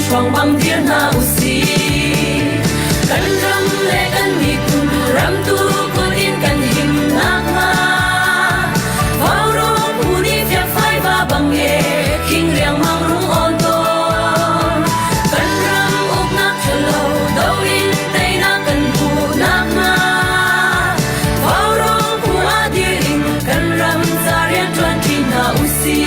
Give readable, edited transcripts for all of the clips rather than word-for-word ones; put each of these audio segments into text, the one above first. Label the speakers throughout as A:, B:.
A: Hruang bang dir hna usih. Kan ram le kan miphun ram tu kut in kan him nakhnga. Vaurawng phu nih fiakfai va bang e khing riangmang rung awn tawn. Kan ram uknak ṭhalo do in teinak kan hmuh nakhnga. Vaurawng phu ah dir in kan ram ca rian ṭuan ṭi hna usih.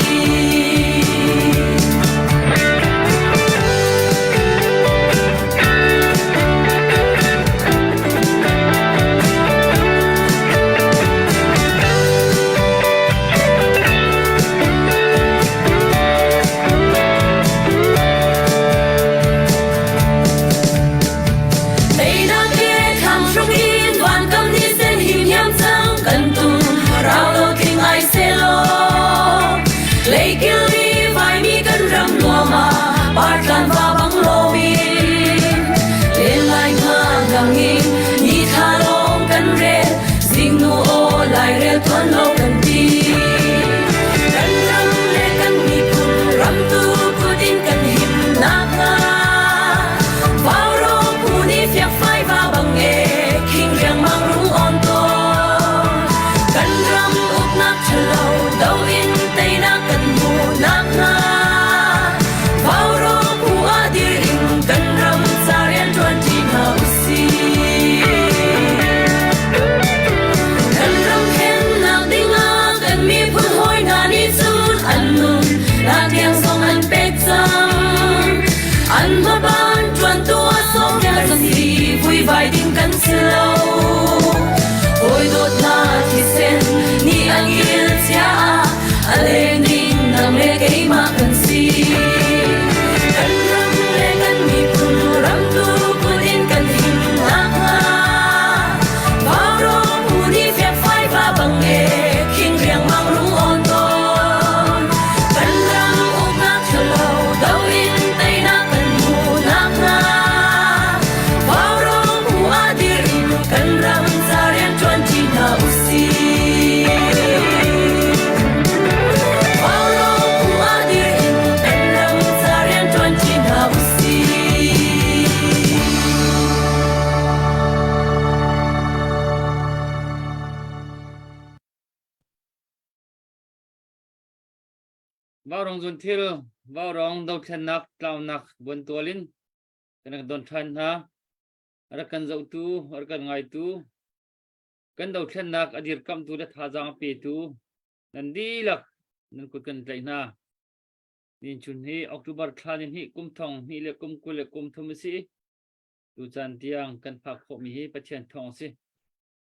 A: Teinak he thlang hruk in van kam ni sen him hiam cang kan tum rau lo tling ai selaw Leikil ni vaimi kan ram nuam ah partlan va bang loin len lai nga ngang in ni thla lawng kan rel zingnu aw lairel tuan lo kan ti kan ram le kan miphun ram tu kut in kan him nakhnga Vaurawng phu nih fiakfai va bang e khing riangmang rung on tawn kan ram uknak ṭhalo do in teinak kan hmuh nakhnga Vaurawng phu ah dir in kan ram ca rian ṭuan ṭi hna usih. Kan ram thlennak dingah kan miphun hawi hna nih cun an nun nak tiang zong an pek cang. An hmaban ṭuantu a sawmpiak si vuivai ding kan si lo. Hawi dawtnak thisen nih an kil cia a leng ding nang le keimah kan si. Kan ram le kan miphun ram tu kut in kan him nakhnga Vaurawng phu nih fiakfai va bang e khing riangmang rung awn tawn. Kan ram uknak ṭhalo do in teinak kan hmuh nakhnga Vaurawng phu ah dir in kan ram ca rian ṭuan ṭi hna usih. Vaurawng phu ah dir in kan ram ca rian ṭuan ṭi hna usih.
B: Vaurawng zunthil, vaurawng dothlennak tlaunak buantual in kan rak don ṭhan hna. A rak kan zohtu, a rak kan ngaitu, kan dothlennak a dirkamhtu le thazaang a petu nan dihlak nan kut kan tlaih hna. Ninchun hi October thla ni hnih kum thong hnih le kum 20 le kum thum a si. Tucaan tiang kan phak khawhmi hi Pathian thawng a si.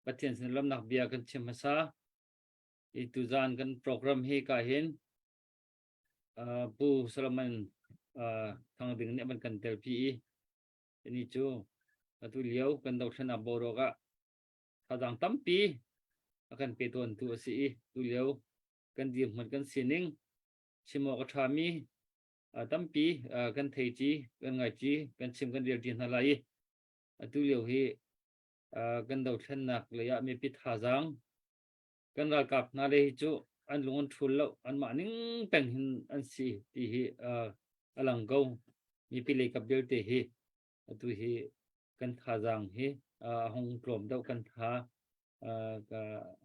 B: Pathian sin lawmnak bia kan chim hmasa. I tuzaan kan program hi ka hin Pu Solomon Thang Ding nih a van kan telpi i ni cu atu lio kan dothlennak boruak ah thazaang tampi a kan pe tawntu a si i tu lio kan dirhmun kan sining chim awk a ṭhami tampi kan thei ci kan ngai ci kan chim kan rel ṭi hna lai i atu lio hi kan dothlennak lei ah mipi thazaang kan ralkap hna le hi cu an lung an ṭhul lo anmah ning peng hin an si ti hi a lang ko mipi lei kap vialte hi atu hi kan thazaang hi a hung tlawm deuh kan tha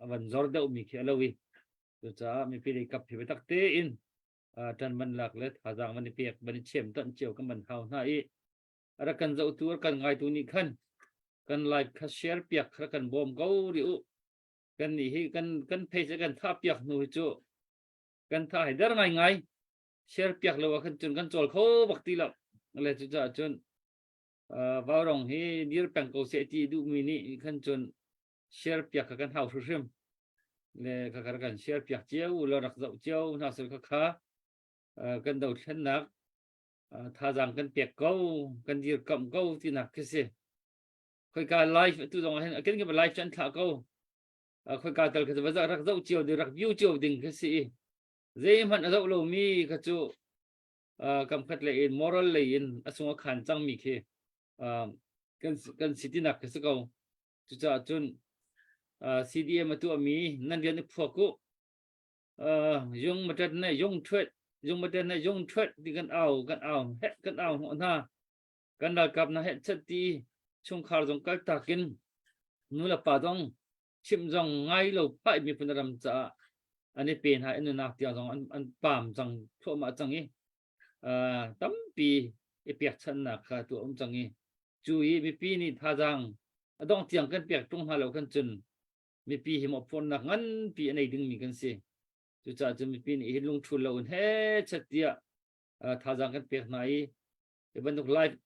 B: a van zor deuh mi khi a lo i cucaah mipi lei kap hi biatak tein ṭan van lak le thazaang van i pek van i chem ton cio kan van hau hna i a rak kan zohtu a kan ngaitu nih khan kan live kha share piak kha kan bawm ko rih u kan nih hi kan kan page kan tha piak hnu hi cu kan tha hai der ngai ngai share piak lo ah khan cun kan cawl kho bak ti lo le cu caah cun vaurong hi dir peng ko seh ti duh mi nih khan cun share piak kha kan hau hrimhrim le kha kha kan share piak cio lo rak zoh cio hna sul kha kha kan dothlennak thazaang kan pek ko kan dirkamh ko tinak khi si khoika live tu zong ah hin kan ke live cu an thlah ko khoika tal kha va rak zoh cio ding rak view cio ding khi si zeihmanh a zoh lomi kha cu kam khat le in moral lei in a sung a khan cangmi khi kan kan si tinak khi si ko cucaah cun CDM a tuahmi nan rian i phuak u yung matat ne yung thuet. Zungmaten na zung ṭhuat ti kan au kan au heh kan au hnawh hna. Kan ralkap na heh chat ti chungkhar zong kal takin nu le pa zong chimh zong ngai lo pai miphun ram caah an i pe hna in nunak tiang zong an, an pam cang thluahmah cang i uh, tampi i pekchanhnak kha tu um cang i cu i mipi nih thazaang a dong tiang kan pek tung hna lo khan cun mipi hi mawhphurhnak nganpi a nei dingmi kan si. Cucaah cun mipi nih hin lungṭhul lo in he chet tiah thazaang kan pek hna i hi bantuk live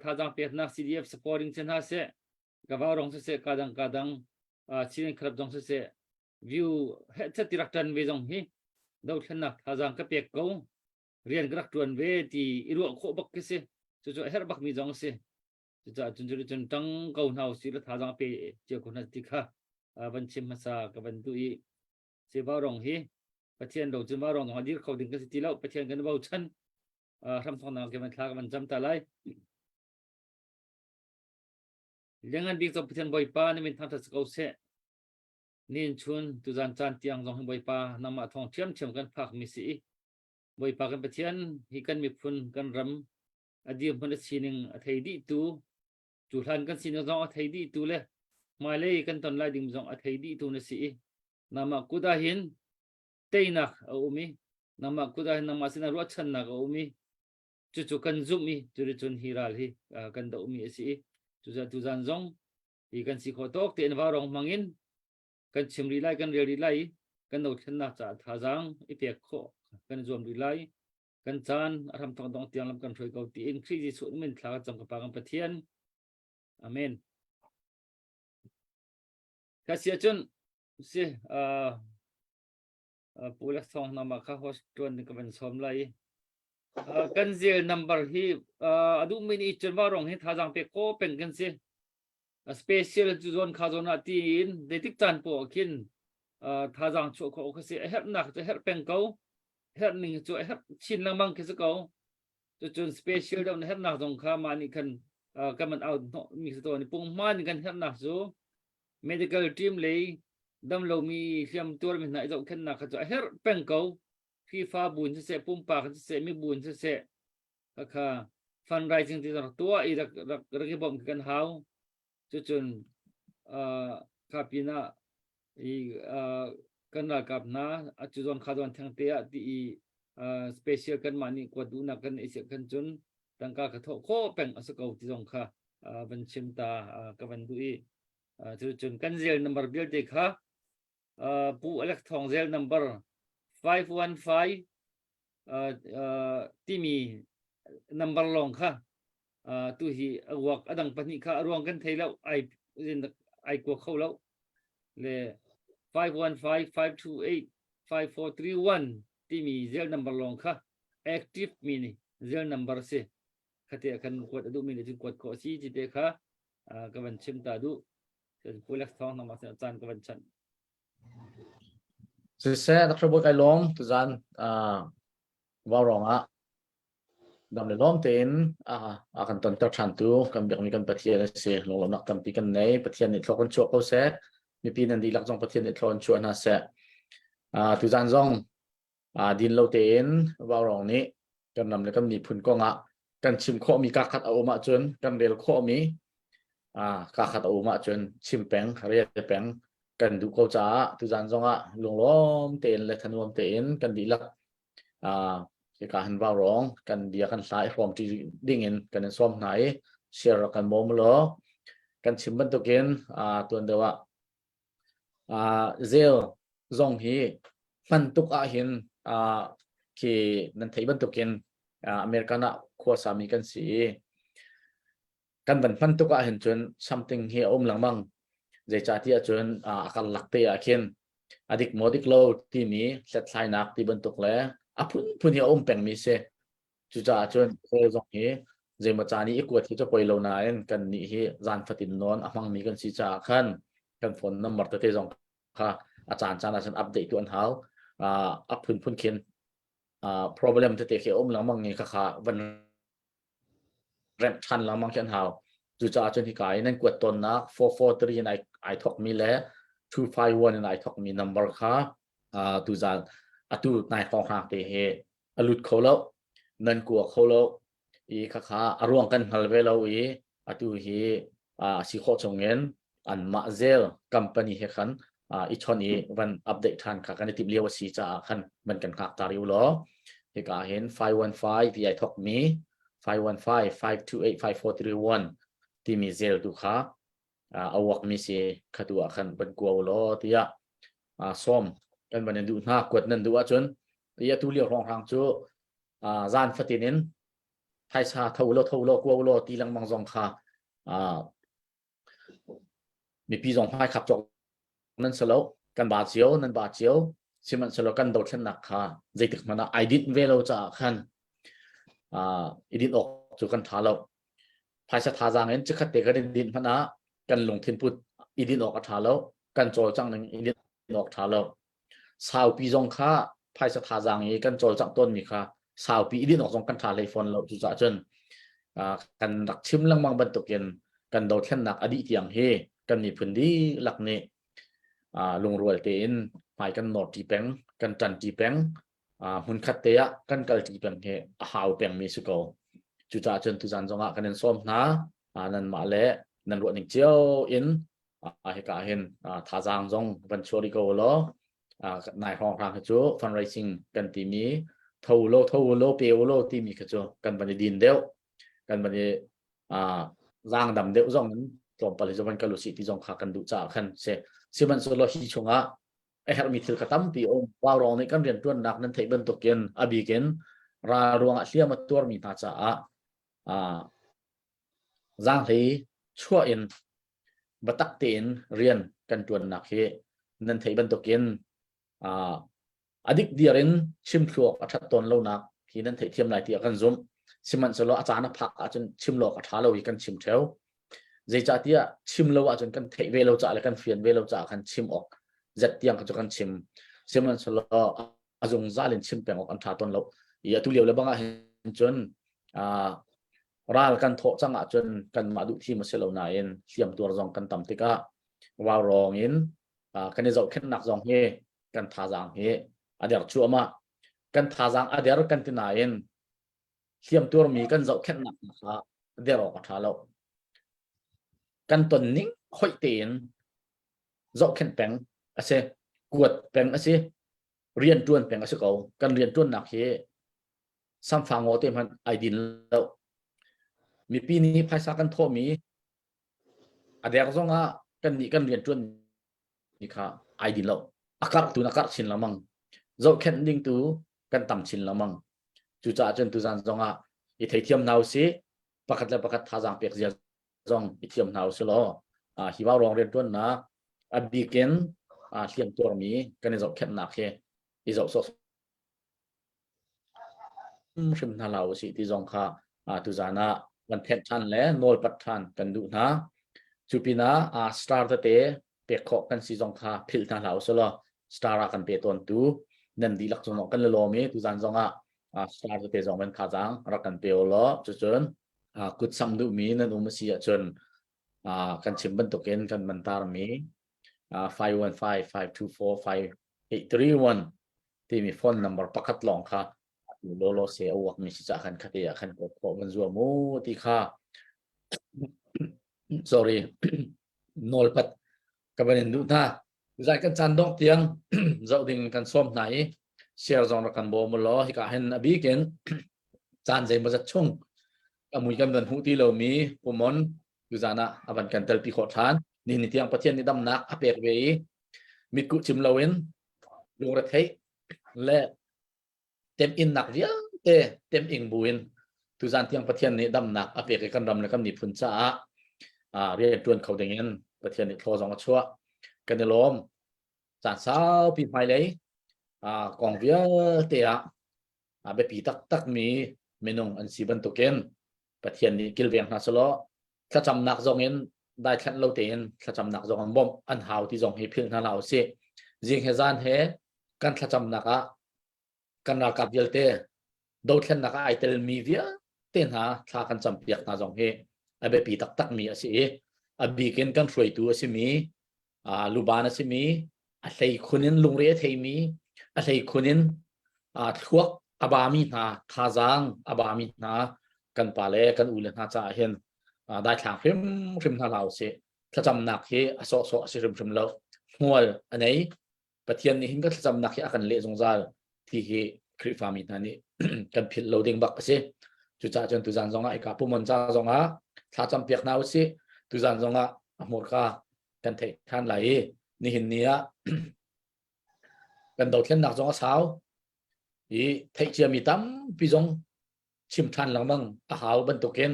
B: thazaang peknak CDF supporting ci hna seh ka vau rong siseh ka dang ka dang Chin Club zong siseh view he chet ti rak ṭan ve zong hi dothlennak thazaang ka pek ko rian ka rak ṭuan ve ti i ruah khawh bak khi si cucu a herh bakmi zong a si cucaah cun cu cun ṭang ko hna usih la thazaang pe cio ko hna ti kha van chim hmasa ka van duh i si vaurawng hi Pathian ro cun vaurawng zong a dir kho ding kan si ti lo Pathian kan bochan hramthawknak ke van thla ka van cam ta lai Liangan bik cu Pathian Bawipa na min thangṭhat si ko seh nin chun tuzan caan tiang zong hi Bawipa nangmah thawng ṭhiamṭhiam kan phak mi si i Bawipa kan Pathian hi kan miphun kan ram a dirhmun a sining a thei dih tu cu hlan kan sining zong a thei dih tu le hmailei kan ton lai ding zong a thei dih tu na si i nangmah kut ah hin teinak a um i nangmah kut ah hin nangmah sinah ruahchannak a um i cucu kan zumh i cuticun hi ral hi kan dohmi a si i cucaah tuzan zong hi kan si khawh tawk tein vaurawng hmang in kan chim rih lai kan rel rih lai i kan dothlennak caah thazaang i pek khawh kan zuam rih lai kan caan a hram thawk dong tiang lam kan hruai ko tiin Khrih Jesuh min thla kan cam ka pa kan Pathian amen Ka si ahcun si Pu le Thawng nama kha host tuan ka van sawm lai. Kan zel number hi a duhmi nih cun vaurawng hi thazaang pek ko peng kan si. Special cu zawn kha zawn ah tiin zeitik caan poah khin thazaang chuah khawh kha si. A herhnak cu herh peng ko. Herh ning cu a herh chin lengmang khi si ko. Cucun special deuh na herhnak zong kha mah nih khan kan man out hnawh mi si tawn i punghman in kan herhnak cu medical team lei damlomi hliamtuarmi hna i zohkhenhnak kha cu a herh peng ko. Khrihfabu in siseh, pumpak in siseh, mibu in siseh, kha fundraising ti rak tuah i rak rak rak i bawmh kan hau. Cucun kha pinah i kan ralkap hna a cu zawn kha zawn theng te ah ti i special kanmah nih kuat duhnak kan i kan cun tangka ka thawh khawh peng a si ko ti zong kha van chim ta ka van duh i cucun kan zel number vialte kha Pu Alex Thawng zel number 515 timi number lawng kha tu hi a ruak a dang pahnih kha a ruang kan thei lo ai ai kua kho lo le 515 528 5431 timi zel number lawng kha active mi ni zel number si khate kan kuat a duh mi nih cun kuat khawh si ti te kha ka van chim ta duh Pu Lex Thawng nama sin caan ka van chanh.
C: Siseh, Dr. Bawi kai lawm tuzan vaurawng ah dam le lawm tein a kan tonter ṭhan tu kan biakmi kan Pathian a si. Lunglawmhnak tampi kan nei. Pathian nih thlawk kan chuah ko seh. Mipi nan dihlak zong Pathian nih thlawk an chuah hna seh. Tuzan zong din lo tein vaurawng nih kan ram le kan miphun kong ah kan chim khawhmi kaa khat a um ahcun kan rel khawhmi kaa khat a um ahcun chim peng rel peng kan duh ko caah tuzan zongah lunglawm tein le thanuam tein kan dihlak hika han vaurawng kan bia kan hla i hrawm ṭi ding in kan in sawm hna i share rak kan bawm law kan chim bantukin tuan deuh ah zel zong hi hman tuk ahhin khi nan theih bantukin American ah khuasami kan si i kan van hman tuk ahhin cun something hi a um lengmang. Zeicahtiah cun a karlak te ah khin a dik maw dik lo timi hlathlainak ti bantuk le a phunphun hi a um pengmi si. Cucaah cun kawl zong hi zeimaw caan i i kuat hi cu poi lo nain kan nih hi zan fatin nawn a hmangmi kan si caah khan kan phone number tete zong kha a caan caan ah cun update tu an hau. A phunphun khin problem tete khi a um lengmang i khakha van remh ṭhan lengmang khi an hau. Cucaah cun hika i nan kuat tawnnak 443 in ai thawkmi le 251 in ai thawkmi number kha tuzan atu nai hrawng te hi. a lut kho lo nan kua kho lo i khakha a ruang kan hngal ve lo i atu hi a si khawh chungin anmah Zelle company he khan i chon i van update than kha kan i timh lio a si caah khan van kan hngak ta rih law hika hin 515 ti ai thok mi 515 528 5431 timi Zelle tu kha a uak mi si khatu ah khan van kua law tiah sawm kan van in duh hna kuat nan duh ahcun i atu lio hrawng hrang cu zan fatin in phaisa tho law tho law kua law ti lengmang zong kha mipi zong hmai khap cawk nan si lo kan ba cio nan ba cio sihmanhsehlaw kan dothlennak kha zeitik hmanh ah ai dinh ve lo caah khan i dinh awk cu kan tha lo phaisa thazaang in chikkhat te kan i dinh hmanh ah kan lungthin put i dinh awk a tha lo kan cawlcangh ning i dinh awk tha lo Saupi zong kha phaisa thazaang i kan cawlcangh tawnmi kha saupi i dinh awk zong kan ṭha hlei fawn lo. Cucaah cun kan rak chim lengmang bantukin kan dothlennak a dih tiang hi kan miphun dihlak nih lungrual tein hmai kan nawrṭi peng, kan ṭanṭi peng, hmunkhat te ah kan kalṭi peng hi a hau pengmi si ko. Cucaah cun tuzan zongah kan in sawm hna, nanmah le nan ruahning cio in hika hin thazaang zong van chuah rih ko law nai hrawng hrang hi cu fundraising kan timi tho lo tho lo pe lo timi kha cu kan van i din deuh kan van i zaang dam deuh zong in tlawmpal hi cu van kal usih ti zong kha kan duh caah khan si sihmanhsehlaw hi chungah a herhmi thil kha tampi um Vaurawng nih kan riantuannak nan theih bantukin a bikin ral ruangah hliam a tuarmi hna caah zaanghlei chuah in biatak tein rian kan ṭuannak hi nan theih bantukin a dikdiar in chim thluak a ṭhat tawn lonak hi nan theihthiam lai tiah kan zumh. Sihmanhsehlaw a caan a phak ahcun chim lo awk a ṭha lo i kan chim ṭheo. Zeicahtiah chim lo ahcun kan theih ve lo caah le kan fian ve lo caah khan chim awk zet tiang kha cu kan chim. Sihmanhsehlaw a zungzal in chim peng awk an ṭha tawn lo. I atu lio le bang ah hin cun ral kan thawh cang ahcun kanmah duh thim a si lo nain hliamtuar zong kan tam tikah vaurawng in kan i zohkhenhnak zong hi kan thazaang hi a der cuahmah. Kan thazaang a der kan ti nain hliamtuarmi kan zohkhenhnak kha der awk a ṭha lo. Kan ton ning hoih tein zohkhenh peng a si, kuat peng a si, rian ṭuan peng a si ko. Kan rian ṭuannak hi samfa ngaw te hmanh ai din lo. Mipi nih phaisa kan thawhmi a dek zong ah kan nih kan rian ṭuan mi kha ai din lo. A karh tu na karh chin lengmang. Zohkhenh ding tu kan tam chin lengmang. Cucaah cun tuzan zong ah i theithiam hna usih, pakhat le pakhat thazaang pek zia zong i thiam hna usih law hi vaurawng rianṭuannak a bikin hliam tuarmi kan i zohkhenhnak hi i zoh sawh hrim hna hlah usih ti zong kha tuzan ah kan thenh ṭhan le nawlpat ṭhan kan duh hna. Cu pinah star tete pek khawh kan si zong kha philh hna hlah usih law star ah kan pe tawntu nan dihlak cung kan lawm i tuzan zong ah star tete zong kan thazaang rak kan pe law cucun kut sam duhmi nan um a si ahcun kan chim bantukin kan man tarmi 515 524 5831 timi phone number pakhat lawng kha lolo se a uak mi si ca khan khate ah khan ko khawh van zuam u ti kha sorry nawlpat ka van in duh hna zai kan caan dongh tiang zoh ding kan sawm hna i share zong rak kan bawm law hika hin a bikin caan zeimawzat chung a mui kan van hmuh ti lomi pumon tuzan ah a van kan telpi khawh ṭhan ni ni tiang Pathian nih damnak a pek ve i mitkuh cim loin lungretheih le teminnak vialte teming buin tuzan tiang Pathian nih damnak a pek i kan ram le kan miphun caah rian ṭuan kho ding in Pathian nih thlaw zong a chuah kan i lawm caan saupi hmailei kong vialte ah a biapi taktakmi minung an si bantukin Pathian nih kilveng hna selaw thlacamnak zong in daithlanh lo tein thlacamnak zong an bawmh an hau ti zong hi philh hna hlah usih. Zing he zan he kan thlacamnak ah kan ralkap vialte dothlennak ah ai telmi vialte hna thla kan campiak hna zong hi a biapi taktakmi a si i a bikin kan hruaitu a simi luban a simi a hlei khun in lungre a theimi a hlei khun in thluak A bami hna thazaang a bami hna kan pa le kan u le hna caah hin daithlang hrimhrim hna hlah usih. Thlacamnak hi a sawhsawh a si hrimhrim lo. Hmual a nei. Pathian nih hin ka thlacamnak hi a kan leh zungzal ti hi Khrihfami hna nih kan philh lo ding bak a si. Cucaah cun tuzan zongah ika pumon ca zongah thlacam piak hna usih. Tuzan zongah a hmurka kan theih than lai i nihin ni ah kan dothlennak zong a sau i theih ciami tampi zong chim ṭhan lengmang a hau bantukin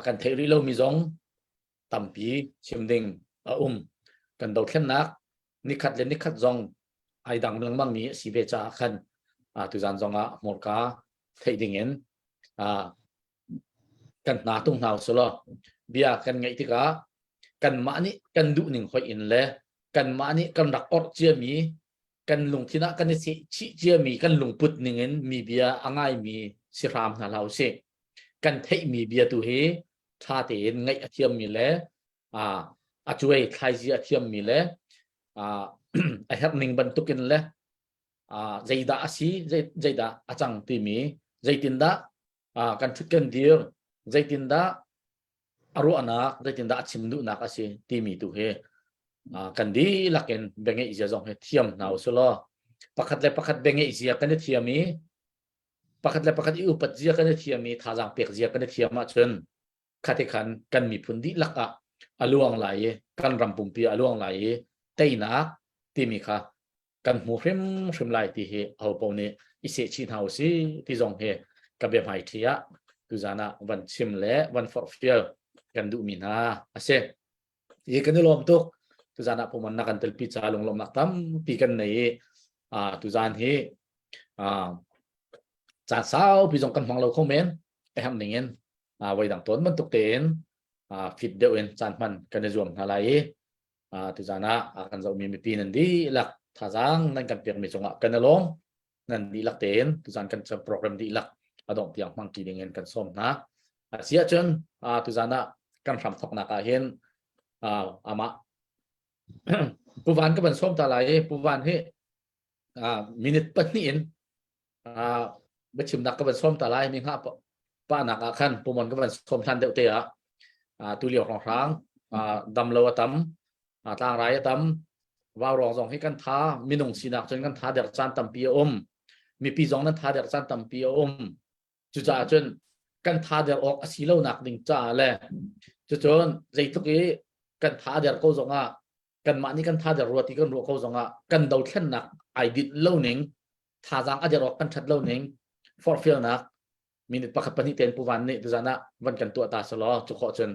C: kan theih rih lomi zong tampi chim ding a um. Kan dothlennak nikhat le nikhat zong ai dang lengmang mi a si ve caah khan tuzan zong ah hmurka theih ding in kan hna tung hna usulaw bia kan ngaih tikah kanmah nih kan duh ning hoih in le kanmah nih kan rak orh ciami kan lungthin ah kan i chih ciami kan lungput ning in mi bia a ngaimi si hram hna hlah usih. Kan theihmi bia tu hi ṭha tein ngaih a thiammi le a cuai thlaizi a thiammi le a herh ning bantukin le zeidah a si zeidah a cang timi zeitindah kan ṭhut kan dir zeitindah a ruahnak zeitindah a chim duhnak a si timi tu hi kan dihlak in biangeih zia zong hi thiam hna usih law pakhat le pakhat biangeih zia kan i thiam i pakhat le pakhat i upat zia kan i thiam i thazaang pek zia kan i thiam ahcun khati khan kan miphun dihlak ah a luang lai i kan ram pumpi a luang lai i teinak timi kha kan hmu hrimhrim lai ti hi aho paoh nih i sehchih hna usih ti zong hi ka biahmaiṭhi ah tuzan ah van chim le van forhfial kan duhmi hna a si. Hi kan i lawm tuk. Tuzan ah puman na kan telpi ca lunglawmhnak tampi kan nei i tuzan hi caan saupi zong kan hmang lo kho men a herh ning in voi dang tawn bantuk tein fit deuh in caan hman kan i zuam hna lai i tuzan ah a kan zohmi mipi nan dihlak thazaang nan kan pekmi cungah kan i lawm. Nan dihlak tein tuzan kan program dihlak a dongh tiang hmang ṭi ding in kan sawm hna. A si ahcun tuzan ah kan hram thawknak ah hin amah Pu Van ka van sawm ta lai i Pu Van hi minute pahnih in biachimnak ka van sawm ta lai mi hngah pahnak ah khan Pu Mon ka van sawm hlan deuh te ah tu lio hrawnghrang dam lo a tam tlangrai a tam vaurawng zong hi kan tha minung sinak cun kan tha der caan tampi a um mipi zong nan tha der caan tampi a um cucaah cun kan tha der awk a si lo nak ding caah le cucun zeitluk i kan tha der ko zong ah kanmah nih kan tha der rua ti kan ruah ko zong ah kan dothlennak ai dinh lo ning thazaang a der awk kan that lo ning forhfialnak minute pakhat pahnih ten Pu Van nih tuzan ah van kan tuah ta selaw cu khawh cun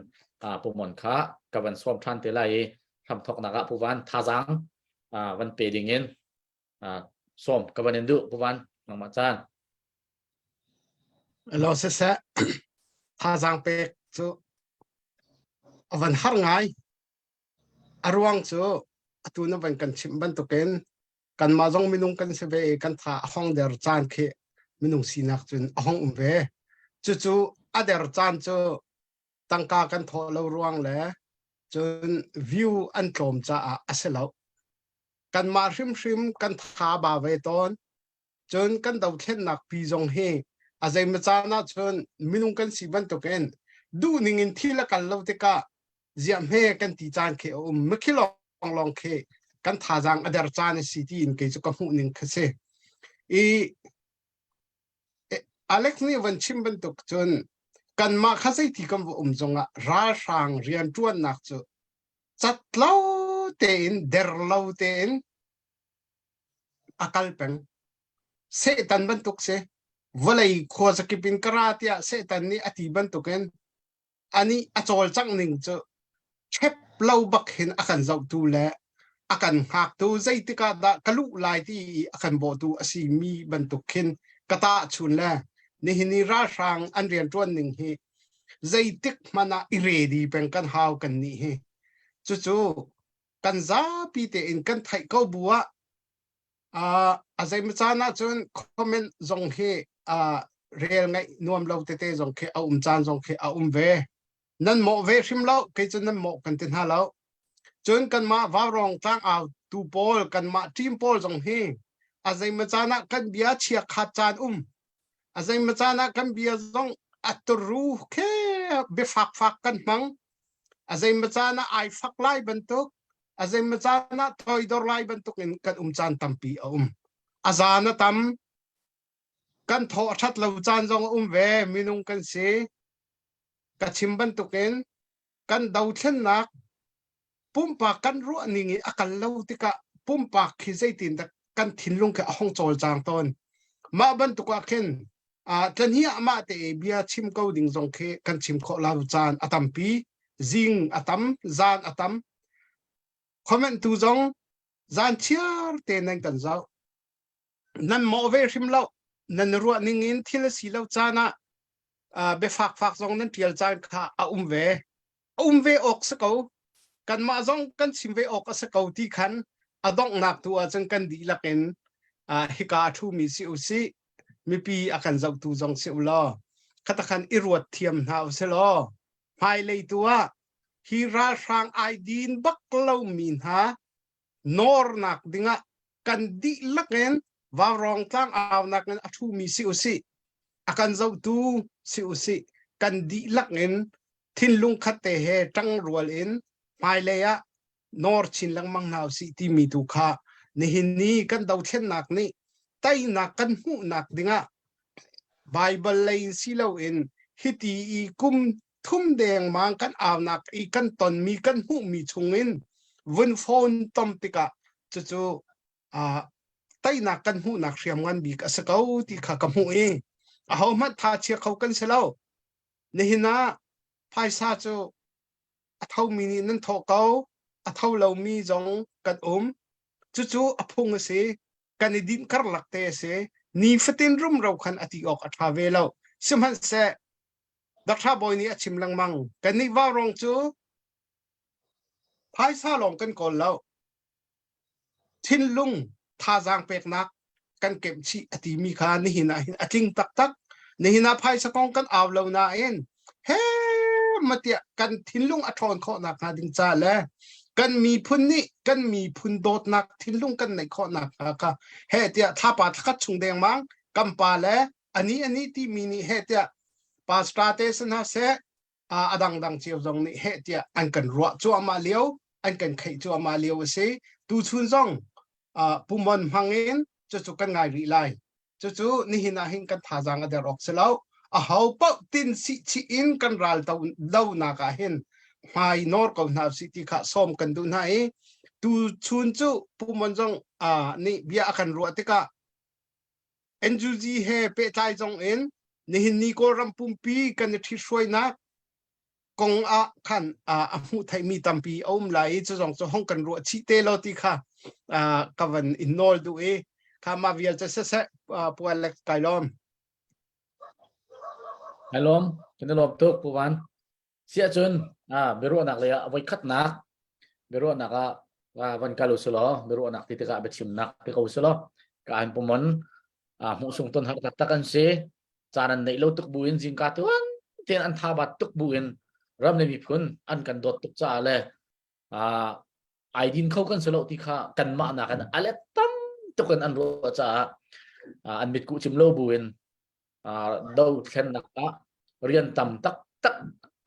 C: Pu Mon kha ka van sawm than te lai i hramthoknak ah Pu Van thazaang van pe ding in sawm ka van in duh Pu Van nangmah caan.
D: Lo siseh thazaang pek cu a van har ngai. A ruang cu atu na van kan chimh bantukin kanmah zong minung kan si ve i kan tha a hong der caan khi minung sinak cun a hong um ve. Cucu a der caan cu tangka kan thawh lo ruang le cun view an tlawm caah a si lo. Kanmah hrimhrim kan tha ba ve tawn. Cun kan dothlennak pi zong hi a zeimaw caan ah cun minung kan si bantukin duhning in thil a kal lo tikah ziah hme kan ti caan khi a um. Mikhi lawnglawng khi kan thazaang a der caan a si tiin kei cu ka hmuh ning kha si. I Alex nih van chim bantuk cun kanmah kha zeiti kan va um zongah ralhrang rianṭuannak cu cat lo tein der lo tein a kal peng. Satan bantuk si. Vawlei khuazakip in ka ra tiah Satan nih a ti bantukin anih a cawlcangh ning cu ṭhep lo bak hin a kan zohtu le a kan hngaktu zeitik ah dah ka luh lai ti i a kan bawhtu a si mi bantuk khin ka tahchun le nihin i ralhrang an rianṭuan ning hi zeitik hmanh ah i ready peng kan hau kan nih hi cucu kan zapi tein kan theih ko bu ah a zeimaw caan ah cun comment zong hi rel ngaih nuam lo tete zong khi a um caan zong khi a um ve. Nan mawh ve hrim lo, kei cu nan mawh kan ti hna lo. Cun kanmah Vaurawng tlangau tu pawl, kanmah team pawl zong hi. A zeimaw caan ah kan bia chia khat caan um. A zeimaw caan ah kan bia zong a turu khe biafak fak kan hmang. A zeimaw caan ah ai fak lai bantuk, a zeimaw caan ah toidor lai bantuk in kan um caan tampi a um. A zan a tam. Kan thaw a ṭhat lo caan zong a um ve. Minung kan si. Ka chim bantukin kan dothlennak pumpak kan ruah ning i a kal lo tikah pumpak khi zeitin dah kan thinlung khi a hong cawlcang tawn. Mah bantuk ah khin tlan hi amah te bia chim ko ding zong khi kan chim khawh lo caan a tampi. Zing a tam, zan a tam. Comment tu zong zan chiar te nan kan zoh. Nan mawh ve hrim lo. Nan ruah ning in thil a si lo caan ah biafak fak zong nan tial caan kha a um ve. A um ve awk si ko. Kanmah zong kan chim ve awk a si ko ti khan a donghnak tu ahcun kan dihlak in hika a ṭhumi si u sih, mipi a kan zohtu zong si u law, khatakhan i ruat thiam hna u si law, hmailei tu ah hi ralhrang ai din bak lomi hna nawrnak dingah kan dihlak in Vaurawng tlang aunak in a ṭhumi si usih, a kan zohtu si usih, kan dihlak in thinlung khat te he ṭangrual in hmailei ah nawr chin lengmang hna usih timi tu kha nihin ni kan dothlennak nih teinak kan hmuhnak dingah Baibal lei in si loin hiti i kum thum dengmang kan aunak i kan tonmi kan hmuhmi chungin vun phone tom tikah cucu teinak kan hmuhnak hriam ngan bik a si ko ti kha ka hmuh i ahohmanh tha chia kho kan si lo. Nihin ah phaisa cu a thomi nih nan thawh ko, a tho lomi zong kan um. Cucu a phung a si. Kan i dinh karlak te a si. Nifatin rumro khan a ti awk a ṭha ve lo. Sihmanhseh Dr. Bawi nih a chim lengmang. Kannih vaurawng cu phaisa lawng kan kawl lo. Thinlung thazaang peknak kan kemh chih a timi kha nihin ah hin a tling taktak. Nihin ah phaisa kong kan au lo nain he matiah kan thinlung a ṭhawn khawh nakhnga ding ca le kan miphun nih kan miphun dawtnak thinlung kan neih khawh nakhnga kha he tiah thlapa thlakhat chung dengmang kan pa le ani ani timi nih he tiah pastor te si hna seh a dangdang cio zong nih heh tiah an kan ruah cuahmah lio an kan kheih cuahmah lio a si. Tuchun zong pumon hmang in cucu kan ngai rih lai. Cucu nihin ah hin kan thazaang a der awk si lo. Aho paoh tin sih chih in kan ral donak ah hin hmai nawr ko hna usih ti kha sawm kan duh hna i tuchun cu pumon zong nih bia a kan ruah tikah NUG he pehtlai zong in nihin ni Kawlram pumpi kan i ṭhithruainak kong ah khan a hmuh theihmi tampi a um lai i cu zong cu hong kan ruah chih te lo ti kha ka van in nawl duh i kha mah vial cu siseh Pu Alex kai lawm.
C: Kai lawm, kan i lawm tuk Pu Van. Siahcun biaruahnak lei ah voikhatnak biaruahnak ah van kal usilaw biaruahnak ti tikah biachimnak ti ko usilaw ka an pumon hmuhsung ton har taktak an si. Caan an neih lo tuk buin zingka tuan tein an tha bat tuk buin ram le miphun an kan dawt tuk caah le ai din kho kan si lo ti kha kanmah nak in a let tam tuk in an ruah caah an mitkuh cim lo buin dothlennak ah rian tam taktak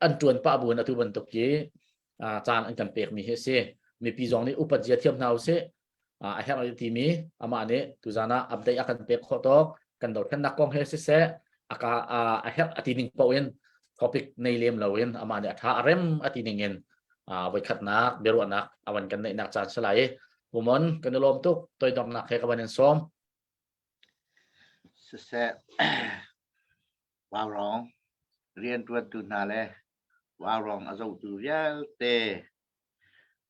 C: an ṭuan pah buin atu bantuk hi caan an kan pekmi hi a si. Mipi zong nih upat zia thiam hna usih. A herh timi amah nih tuzan ah update a kan pek khawh tawk kan dothlennak kong he siseh aka a herh a ti ning paoh in topic nei lem loin amah nih a tha a rem a ti ning in voikhatnak biaruahnak awan kan neihnak caan si lai. Pumon kan i lawm tuk toidornak he ka van in sawm.
E: Siseh, vaurawng rianṭuantu hna le vaurawng a zohtu vialte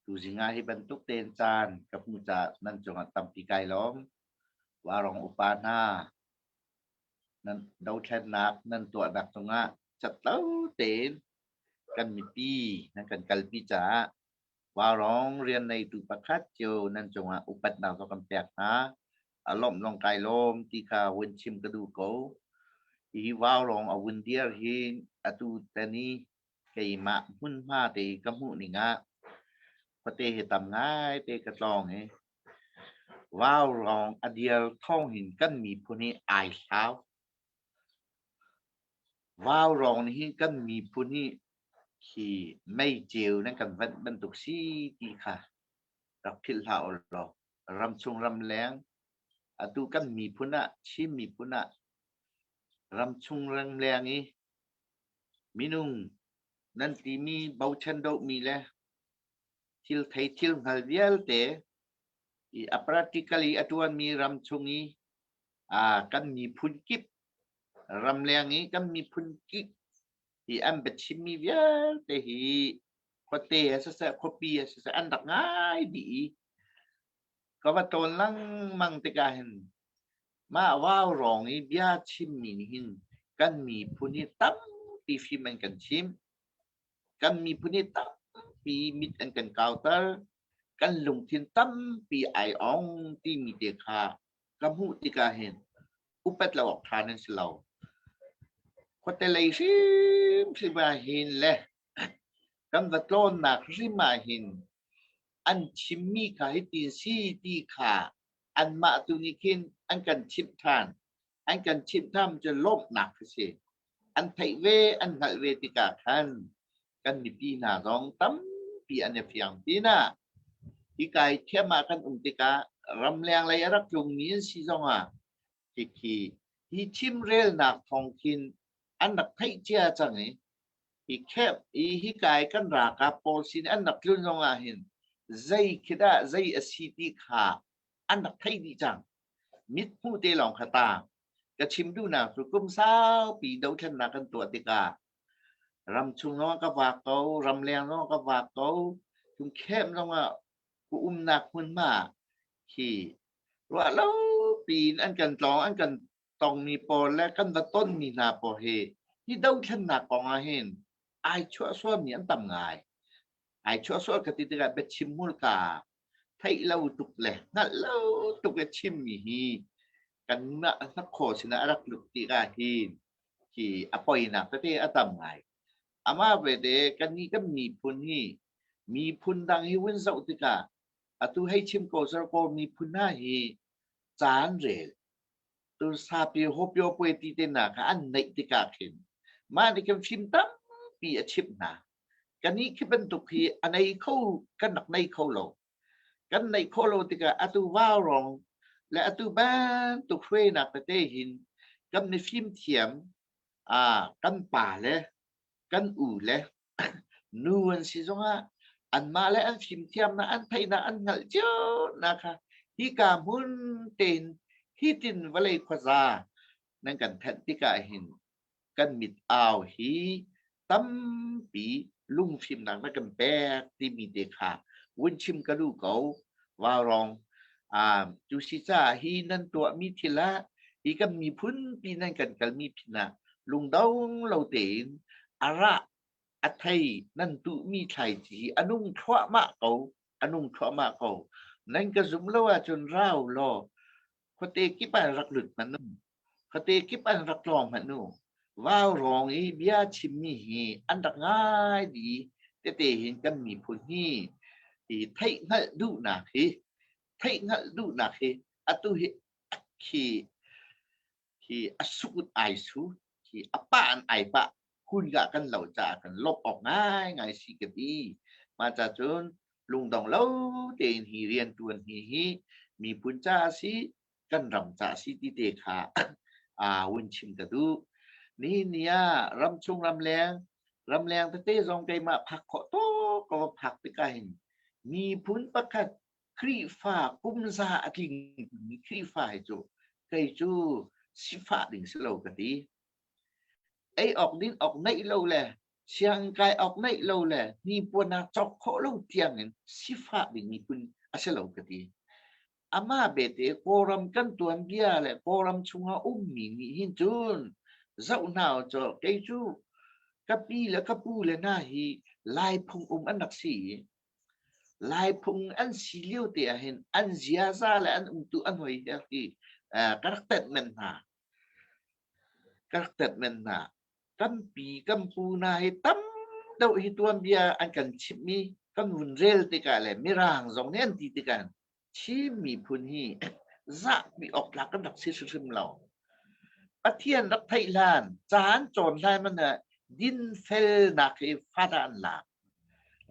E: tuzing ah hi bantuk tein caan ka hmuh caah nan cungah tampi kai lawm. Vaurawng upa hna, nan dothlennak nan tuahnak cungah catlo tein kan mipi nan kan kalpi caah Vaurawng rian neitu pakhat cio nan cungah upatnak zong kan pek hna. A lawmh zong kai lawm ti kha vun chim ka duh ko. Hi vaurawng a vun dir hi atu tan i keimah hmunhma te i ka hmuh ning ah khuate hi tam ngaite ka tlawng i. Vaurawng a dir thawng hin kan miphun hi ai hlau. Vaurawng nih hin kan miphun hi khi meiceu nan kan vanh bantuk si ti kha rak philh hlah u law ramchung ramleng atu kan miphun ah Chin miphun ah ramchung ramleng i minung nan timi bochan dohmi le thil thei thil hngal vialte i a practically a ṭuanmi ramchung i kan miphun kip ramleng i kan miphun kip hi an biachimmi vialte hi khuate ah siseh khuapi ah siseh an rak ngai dih i ka va tlawn lengmang tikah hin mah vaurawng i bia chimmi nih hin kan miphun hi tampi fim an kan chimh. Kan miphun hi tampi mit an kan kauter. Kan lungthin tampi ai ong timi te kha ka hmuh tikah hin upat lo awk ṭha nan si lo. Khuate lei hrimhrim ah hin le kan va tlawnnak hrim ah hin an chimmi kha hitin si ti kha anmah tu nih khin an kan chimh ṭhan. An kan chimh ṭhan cu lawmhnak a si. An theih ve, an hngalh ve tikah khan kan mipi hna zong tampi an i fiang pinah hika i thiam ah kan um tikah ramleng lei a rak tlungmi an si zongah khikhi hi chimrelnak thawng khin an rak theih cia cang i hi khep i hika i kan ralkap pawl sin an rak tlun zongah hin zei khi dah zei a si ti kha an rak theih dih cang. Mithmuh te lawng kha ta. Ka chim duhnak cu kum saupi dothlennak kan tuah tikah ramchung zongah ka vak ko, ramleng zongah ka vak ko, tung khem zongah ka umnak hmunhma khi ruah lo piin an kan tlawng an kan tongmi pawl le kan va tonmi hna pawl hi hi dothlennak kong ah hin ai chuahsualmi an tam ngai. Ai chuahsual ka ti tikah biachim hmurka theih lo tuk le hngalh lo tuk le chimmi hi kanmah hnakhaw sinah a rak lut tikah hin hi a poinak tete a tam ngai. Amah vete kannih kan miphun hi miphun dang hi vun zoh tikah atu hei chim ko sar kaw miphun hna hi caan rel tu sapi hopyo pue ti te hna kha an neih tikah khin mah nih khin fim tampi a chimh hna. Kannih khi bantuk hi a nei kho kan rak nei kho lo. Kan neih khawh lo tikah atu vaurawng le atu bantuk hruainak tete hin kan mifim thiam kan pa le kan u le nu an si zongah anmah le an fimthiamnak an theihnak an hngalh cio nak kha hika hmun tein hitin vawlei khuaza nan kan thanh tikah hin kan mit au hi tampi lungfimnak na kan pek timi te kha vun chim ka duh ko. Vaurawng cu si caah hi nan tuahmi thil ah hi kan miphun pi nan kan kalmi pin ah lungdong lo tein a rah a thei nan tuhmi thlaici hi a nung thluahmah ko a nung thluahmah ko nan ka zum lo ahcun rau law khuate kip ah rak lut hmanh u Khuate kip an rak tlawng hmanh u. Vaurawng i bia chimmi hi an rak ngai dih tete hin kan miphun hi hi theihhngalh duhnak hi theihhngalh duhnak hi atu hi khi khi a sukut ai su khi a pah an ai pah hun ga kan lo caah kan lawmh awk ngaingai si ka ti. Mah ca cun lungdong lo tein hi riantuan hi hi miphun ca a si kan ram ca si ti te kha vun chim ka duh. Nihin ni ah ramchung ramleng ramleng tete zong keimah phak khawh tuk ka va phak tikah hin miphun pakhat Khrihfa kumza a tling mi Khrihfa hi cu kei cu sifah ding si lo ka ti. Ei awk din awk neih lo le sianginn kai awk neih lo le hnipuan ah cawk khawh lo tiang in sifah ding miphun a si lo ka ti. Amah bete Kawlram kan tuanbia le Kawlram chungah ummi nih hin cun zoh hna u caw kei cu ka pi le ka pu le hna hi Lai phung um an rak si i Lai phung an si lio te ah hin an ziaza le an umtu an hoi her hi ka rak tenh men hna. Ka rak tenh men hna. Kan pi kan pu hna hi tam deuh hi tuanbia an kan chimhmi kan vun rel tikah le Mirang zong nih an ti tikah. Chin miphun hi zahpi awk tlak kan rak si hrimhrim lo. Pathian rak theih hlan, caan cawn hlan man ah dinfelnak hi fat ah an lak.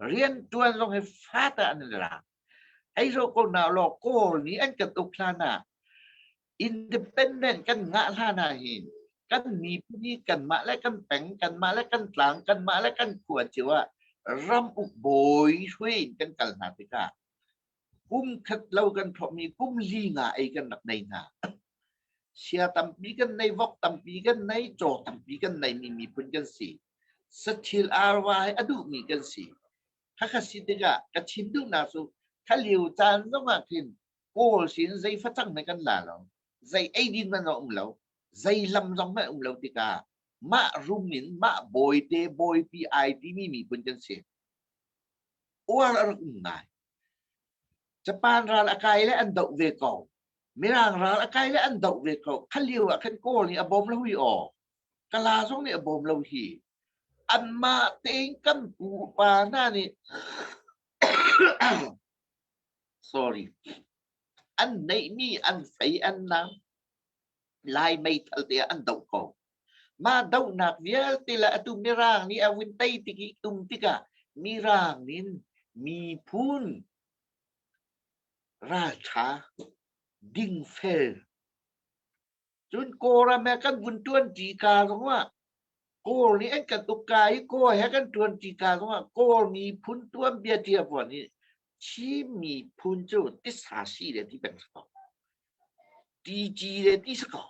E: Rianṭuan zong hi fat ah an lak. Hei zoh ko hna law Kawl nih an kan uk hlan ah independent kan ngah hlan ah hin kan miphun hi kanmah le kan peng, kanmah le kan tlang, kanmah le kan khua cio ah ram uk bawi hruai in kan kal hna tikah kum khat lo kan thawhmi kum li nga ei kan rak nei hna. Sia tampi kan nei, vok tampi kan nei, caw tampi kan nei mi miphun kan si. Sathil arva he a duhmi kan si. Khakha si tikah ka chim duhnak cu khalio caan zongah khin Kawl sin zei facang ne kan la lo, zei eidin man a um lo, zei lam zong hmanh um lo tikah mah rum in mah bawite bawipi ai timi miphun kan si. Uar a rak um ngai. Japan ral a kai le an doh ve ko. Mirang ral a kai le an doh ve ko. Kha lio ah khan Kawl nih a bawm lo hi aw. Kala zong nih a bawm lo hi. Anmah tein kan pupa hna nih sorry an neihmi an fei an nam Lai meithal te ah an doh ko. Mah dohnak vialte le atu Mirang nih a vun tei tik i um tikah Mirang nin miphun ralṭha dingfel cun Kawlram he kan vun ṭuanṭi ka zongah Kawl nih an kan uk ka i Kawl he kan ṭuanṭi ka zongah Kawl miphun tuanbia ṭia vuan hi Chin miphun cu tisa si le ti peng si ko. Ti le ti si ko.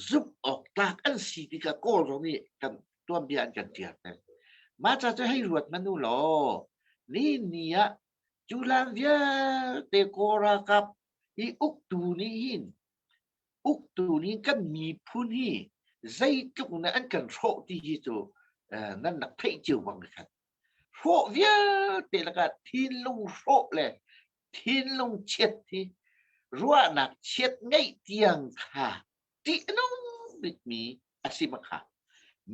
E: Zumh awk tlak an si tikah Kawl zong nih kan tuanbia an kan ṭial peng. Mah ca cu hei ruat hmanh u law ni ni ah cu hlan vialte Kawl ralkap hi uktu nih hin uktu nih kan miphun hi zeitluk in an kan hrawh ti hi cu nan rak theih cio bang khan hrawh vialte lakah thinlung hrawh le thinlung chiat hi ruahnak chiat ngeih tiang kha ṭih a nung bikmi a si makha.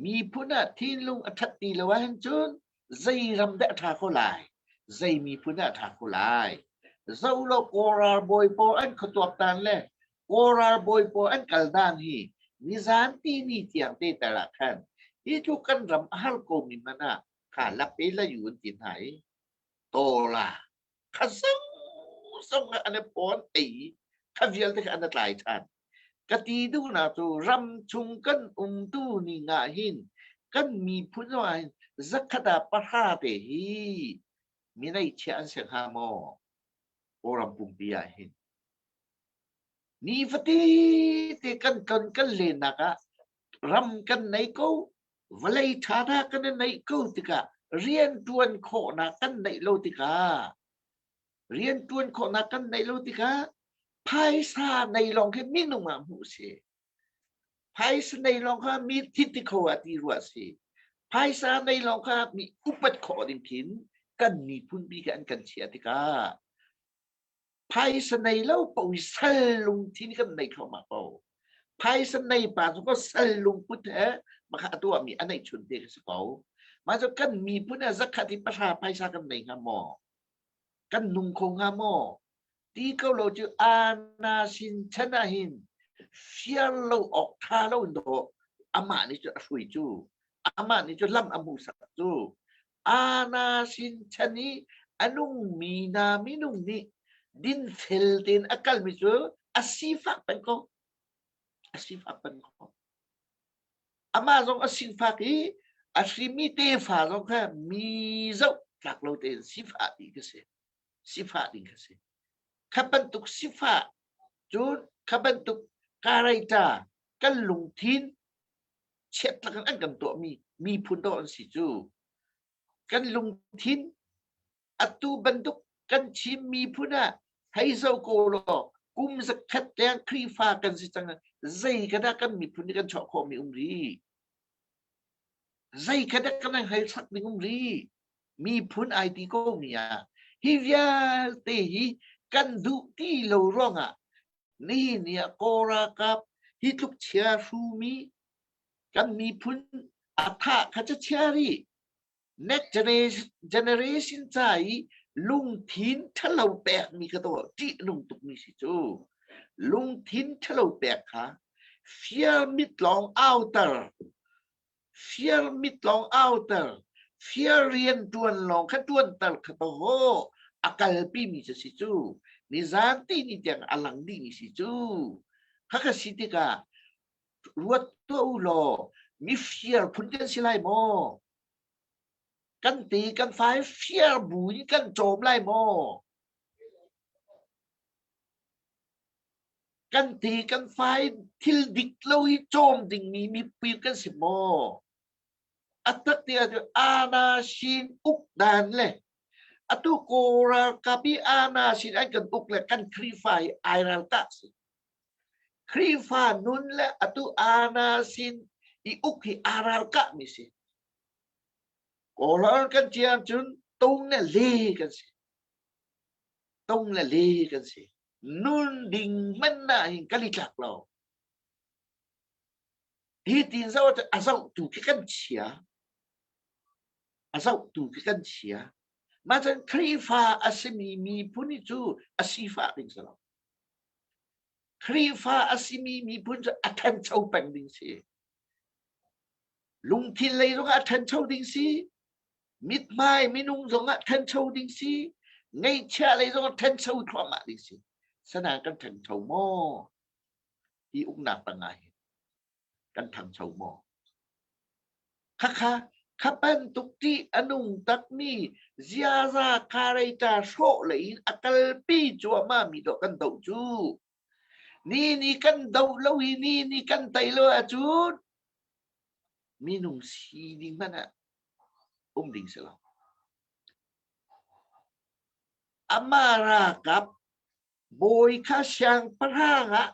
E: Miphun ah thinlung a ṭhat ti lo ahhin cun zei ram dah a ṭha kho lai? Zei miphun dah a ṭha kho lai? Zo lo Kawl ralbawi pawl an khuatuaktan le Kawl ralbawi pawl an kal dan hi nizan tini tiang te tal ah khan hi tluk kan ram a har komi hmanh ah kha lape la yu an ti hna i tawla kha zong zong ah an i pawn ei kha vialte kha an i tlai ṭhan. Ka ti duhnak cu ram chung kan umtu ning ah hin kan miphun zong ah hin zakhat ah pahra te hi mi neihchiah an si hnga maw? Kawlram pumpi ah hin. Nifatite kan ton kan lennak ah ram kan nei ko, vawlei ṭha hna kan i neih ko tikah rianṭuan khawhnak kan neih lo tikah rianṭuan khawhnak kan neih lo tikah phaisa nei lawng khi minung ah hmuh si. Phaisa nei lawng kha mi thiti kho ah ti ruah si. Phaisa nei lawng kha mi upat khawh ding khin kan miphun bi kha an kan chiah tikah Phaisa nei lo paoh i sal lungthin kan nei thluahmah ko. Phaisa nei pa cu ko sal lungput he makha a tuahmi a neih chun te ka si ko. Mah cu kan miphun ah zakhat i pahra phaisa kan nei hnga maw? Kan nung kho hnga maw? Ti ko lo cu ana sin chan ah hin fiar lo awk tha lo in dawh amah nih cu a hrui cu amah nih cu lam a hmuhsak cu Ana sin chan i a nungmi hna minung nih dinfel tein a kalmi cu a sifak peng ko. A sifak peng ko. Amah zong a sifak i a hrimi tefa zong kha mi zoh tlak lo tein sifah ding ka si. Sifah ding ka si. Kha bantuk sifah cun kha bantuk karaita kan lungthin chiat in an kan tuahmi miphun dawh an si cu kan lungthin atu bantuk kan Chin miphun ah hei zo ko law kum zakhat leng Khrihfa kan si cang zei ka dah kan miphun nih kan chuah khawhmi um rih zei ka dah kan hei sak ding um rih miphun ai ti ko mi ah hi vialte hi kan duh ti lo ruangah nihin ni ah Kawl ralkap hi tluk chia hrumi kan miphun a thah kha cu chia rih next generation ca i. Lungthin ṭhalo pekmi kha tawh ṭih a nung tukmi si cu. Lungthin ṭhalo pek kha fiar mit lawng auter fiar mit lawng auter fiar rian ṭuan lawng kha ṭuanter kha tawh a kalpi mi cu si cu. Nizan ti ni tiang a lang dihmi si cu. Khakha si tikah ruat tuah u law mifir phun kan si lai maw? Kan ti kan fai fir bu in kan cawm lai maw? Kan ti kan fai thil dik lo i cawm dingmi mipi kan si maw? A tak ti ahcun ana sin uk dan le atu Kawl ralkap i ana sin an kan uk le kan Khrihfa hi ai ralkah si. Khrihfa nun le atu ana sin i uk hi aa ralkahmi si. Kawlrawn kan ti ahcun tung le le kan si. Tung le le kan si. Nun ding hmanh ah hin kan i tlak lo. Hi tin zoh ahcun a zohtu khi kan chia. A zohtu khi kan chia. Mah cun Khrihfa a simi miphun hi cu a sifah ding si lo. Khrihfa a simi miphun cu a ṭhancho peng ding si. Lungthin lei zongah a ṭhancho ding si. Mithmai minung zongah ṭhancho ding si. Ngeihchiah lei zongah ṭhancho thluahmah ding si. Sana kan ṭhancho maw? Hi uknak tangah hin kan ṭhangcho maw? Khakha kha bantuk ṭih a nung takmi ziaza khareita hrawh lei in a kalpi cuahmah mi dawh kan doh cu. Ni ni kan doh lo i ni ni kan tei lo ahcun minung sining hmanh ah um ding si lo. Amah ralkap bawi kha siangpahrang ah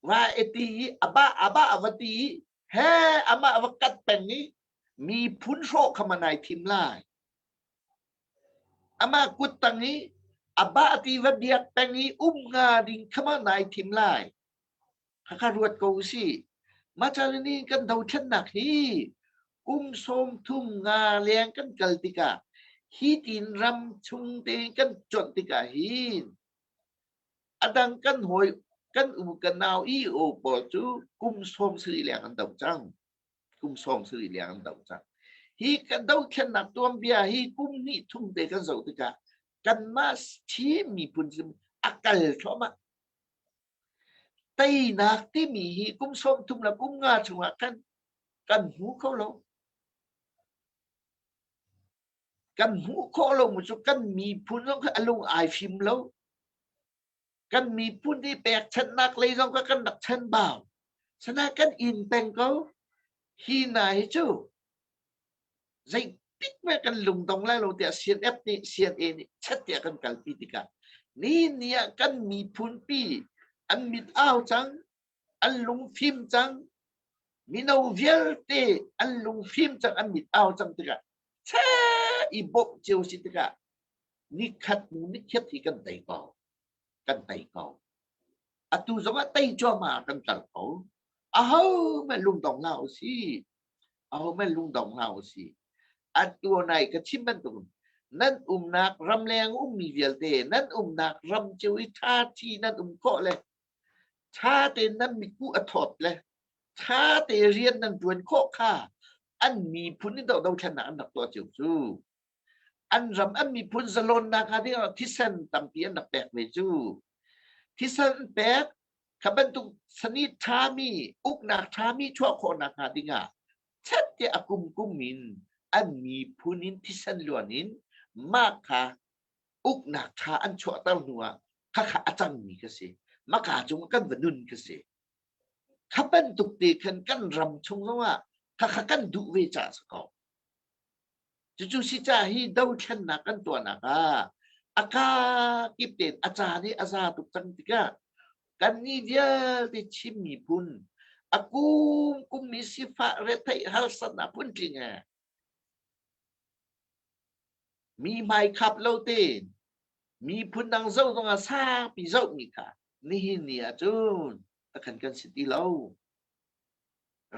E: va i ti i abah abah a va ti i he amah va kat peng i miphun hrawh kha man ai thim lai. Amah kut tang i abah ti va biak peng i um nga ding kha ma nai thim lai. Khakha ruat ko si. Mah ni kan dothlennak hi kum 35 leng kan kal tikah hi tin ram chung te kan cuanh tikah hin a dang kan hawi kan u kan nau i o pawl cu kum 70 leng an do cang. Kum 70 leng an do cang. Hi kan dothlennak tuanbia hi kum hnih thum te kan zoh tikah kanmah Chin miphun a kal thluahmah. Teinak timi hi kum 30 le kum nga chungah khan kan hmu kho lo. Kan hmuh khawh lo mu cu kan miphun zong kha a lung ai fim lo. Kan miphun hi pekchanhnak lei zong kha kan rak chan bau. Sana kan in peng ko. Hi na hi cu zeitik me kan lungdong lai lo tiah CNF nih CNA nih chat tiah kan kalpi tikah ni ni ah kan miphun pi an mit au cang an lungfim cang mino vialte an lungfim cang an mit au cang tikah che i bawmh cio si tikah nikhat hnu nikhat hi kan tei ko kan tei ko atu zongah tei cuahmah kan kal ko aho hmanh lungdong hlah usih aho hmanh lungdong hlah usih atu nai ka chim bantuk nan umnak ramleng ummi vialte nan umnak ram cio i ṭha thi nan um khawh le ṭha tein nan mitkuh a thawt le ṭha te rian nan ṭuan khawh kha an miphun in dohthlennak an rak tuah cio cu an ram an miphun zalonnak hnga ding ah thisen tampi an rak pek ve cu thisen pek kha bantuk sani ṭhami uknak ṭhami chuah khawhnak hnga ding ah chet te a kum kum in an miphun in thisen luan in mah kha uknak ṭha an chuahter hnu ah khakha a cangmi ka si maka cung kan va nun ka si kha bantuk te khan kan ram chung zongah khakha kan duh ve ca si ko Cucu si ca hi dothlennak kan tuahnak ah a kakip tein a caan hi a za tuk cang tikah kannih vialte Chin miphun a kum kummi sifah retheih harsatnak phuntling he mi hmai khap lo tein miphun dang zoh zongah sangpi zohmi kha nihin ni ahcun takhan kan si ti lo.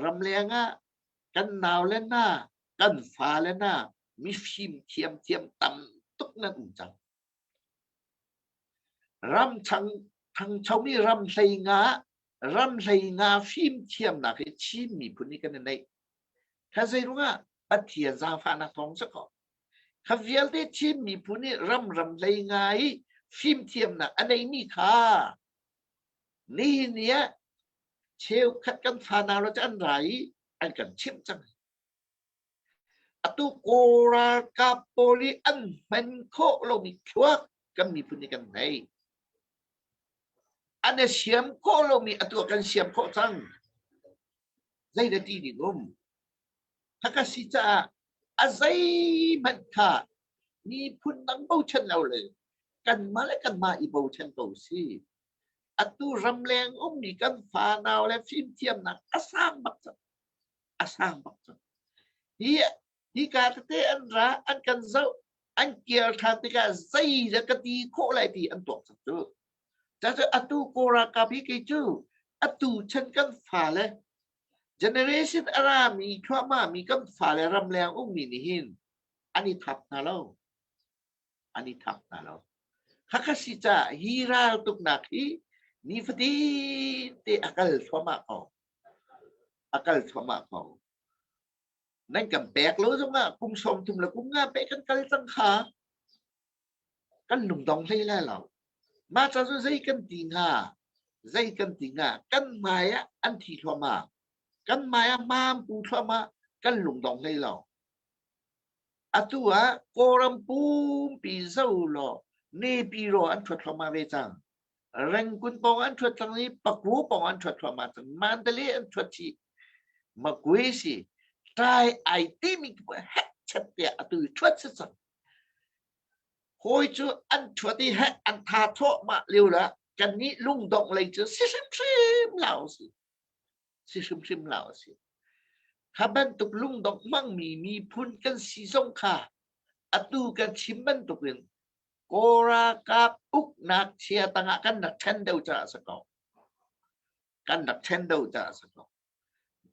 E: Ramleng ah kan naule hna kan fale hna mifim thiamthiam tam tuk. tuk nan um cang. Ram chang thangchomi ram hlei nga ram hlei nga fimthiamnak hi Chin miphun nih kan i neih. Kha zei ruangah Pathian zaangfahnak thawng si ko. Kha vialte Chin miphun nih ram ram hlei nga i fimthiamnak a neimi kha nihin ni ah cheukhat kan fanau le cu an ra i an kan chimh cang. Atu Kawl ralkap pawl i an hman khawh lomi thluak kan miphun nih kan ngei. An i siam khawh lomi atu ah kan siam khawh cang. Zei dah ti ding um? Haka si caah a zeihmanh kha miphun dang bochan lo le kanmah le kanmah i bochan ko si. Atu ramleng ummi kan fanau le fimthiamnak a sang bak cang. A sang bak cang. Hi hika tete an ra an kan zoh an kir ṭhan tikah zei dah ka ti khawh lai ti an tuak cang cu. Cacu atu Kawl ralkap hi kei cu atu chan kan fale generation a rami thluahmah mi kan fale ramleng ummi nih hin an i thap hna lo. An i thap hna lo. Khakha si caah hi ral tuknak hi nifatin te a kal thluahmah ko. A kal thluahmah ko. Nan kan pek lo zongah kum 30 le kum nga pe kan kal cang kha. Kan lungdong hlei lai lo. Mah ca cu zei kan ti hnga? Zei kan ti hnga? Kan hmai ah an thi thluahmah. Kan hmai ah hma an pu thluahmah. Kan lungdong hlei lo. Atu ah Kawlram pumpi zo law Naypyidaw an ṭhuat thluahmah ve cang. Rangoon pawng an ṭhuat cang i Paku pawng an ṭhuat thluahmah cang. Mandalay an ṭhuat chih. Magwe si ṭai ai timi hekchet tiah atu i ṭhuat si cang. Hawi cu an ṭhuat i heh an tha thawhmah lio la kannih lungdongh lei cu si hrimhrim lo si. Si hrimhrim lo si. Kha bantuk lungdongh hmangmi miphun kan si zong kha atu kan chim bantukin Kawl ralkap uknak chia tangah kan rak ṭhen deuh caah a si ko. Kan rak ṭhen deuh caah a si ko.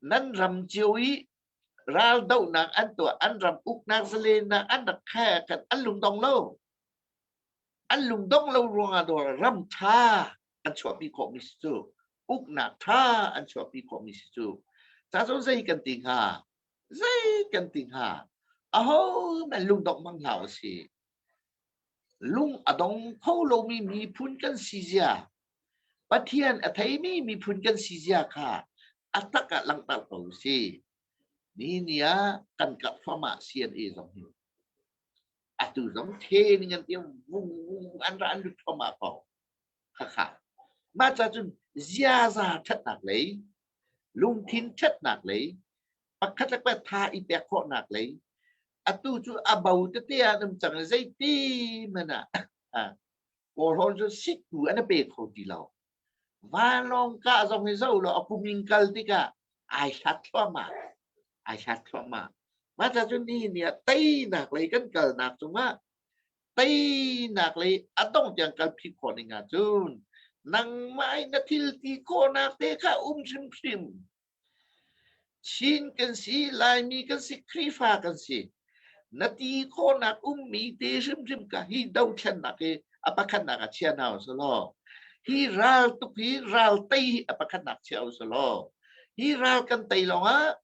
E: Nan ram cio i raldohnak an tuah, an ram uknak zalennak an rak khai ah khan an lungdong lo. An lungdong lo ruangah dawr ram ṭha an chuahpi khawhmi si cu. Uknak ṭha an chuahpi khawhmi si cu. Ca cu zei kan ti hnga? Zei kan ti hnga? Aho hmanh lungdongh hmang hlah usih. Lung a dong kho lomi miphun kan si zia, Pathian a theimi miphun kan si zia kha a tak ah langhter ko usih. Ni ni ah kan kap thluahmah CNA zong hi. Atu zong the ning an ti vung vung an ra an lut thluahmah ko. Khakha. Mah ca cun ziaza ṭhatnak lei, lungthin ṭhatnak lei, pakhat le pakhat tha i pek khawhnak lei, atu cu a bo tete ah an um cang i zeiti hmanh ah Kawlrawn cu siktu an i pe kho ti lo. Vanlawng kah zong hi zoh law a kum in kal tikah ai hlat thluahmah. Ai hlat thluahmah. Mah ca cu ni ni ah teinak lei kan kalnak cungah teinak lei a dong tiang kalpi khawh ning ahcun nangmah in na thil ti khawhnak te kha um hrimhrim. Chin kan si, Laimi kan si, Khrihfa kan si. Na ti khawhnak ummi te hrimhrim ka hi dothlennak hi a pakhatnak ah chia hna usih law, hi ral tuk hi ral tei hi a pakhatnak chia usih law, hi ral kan tei lawngah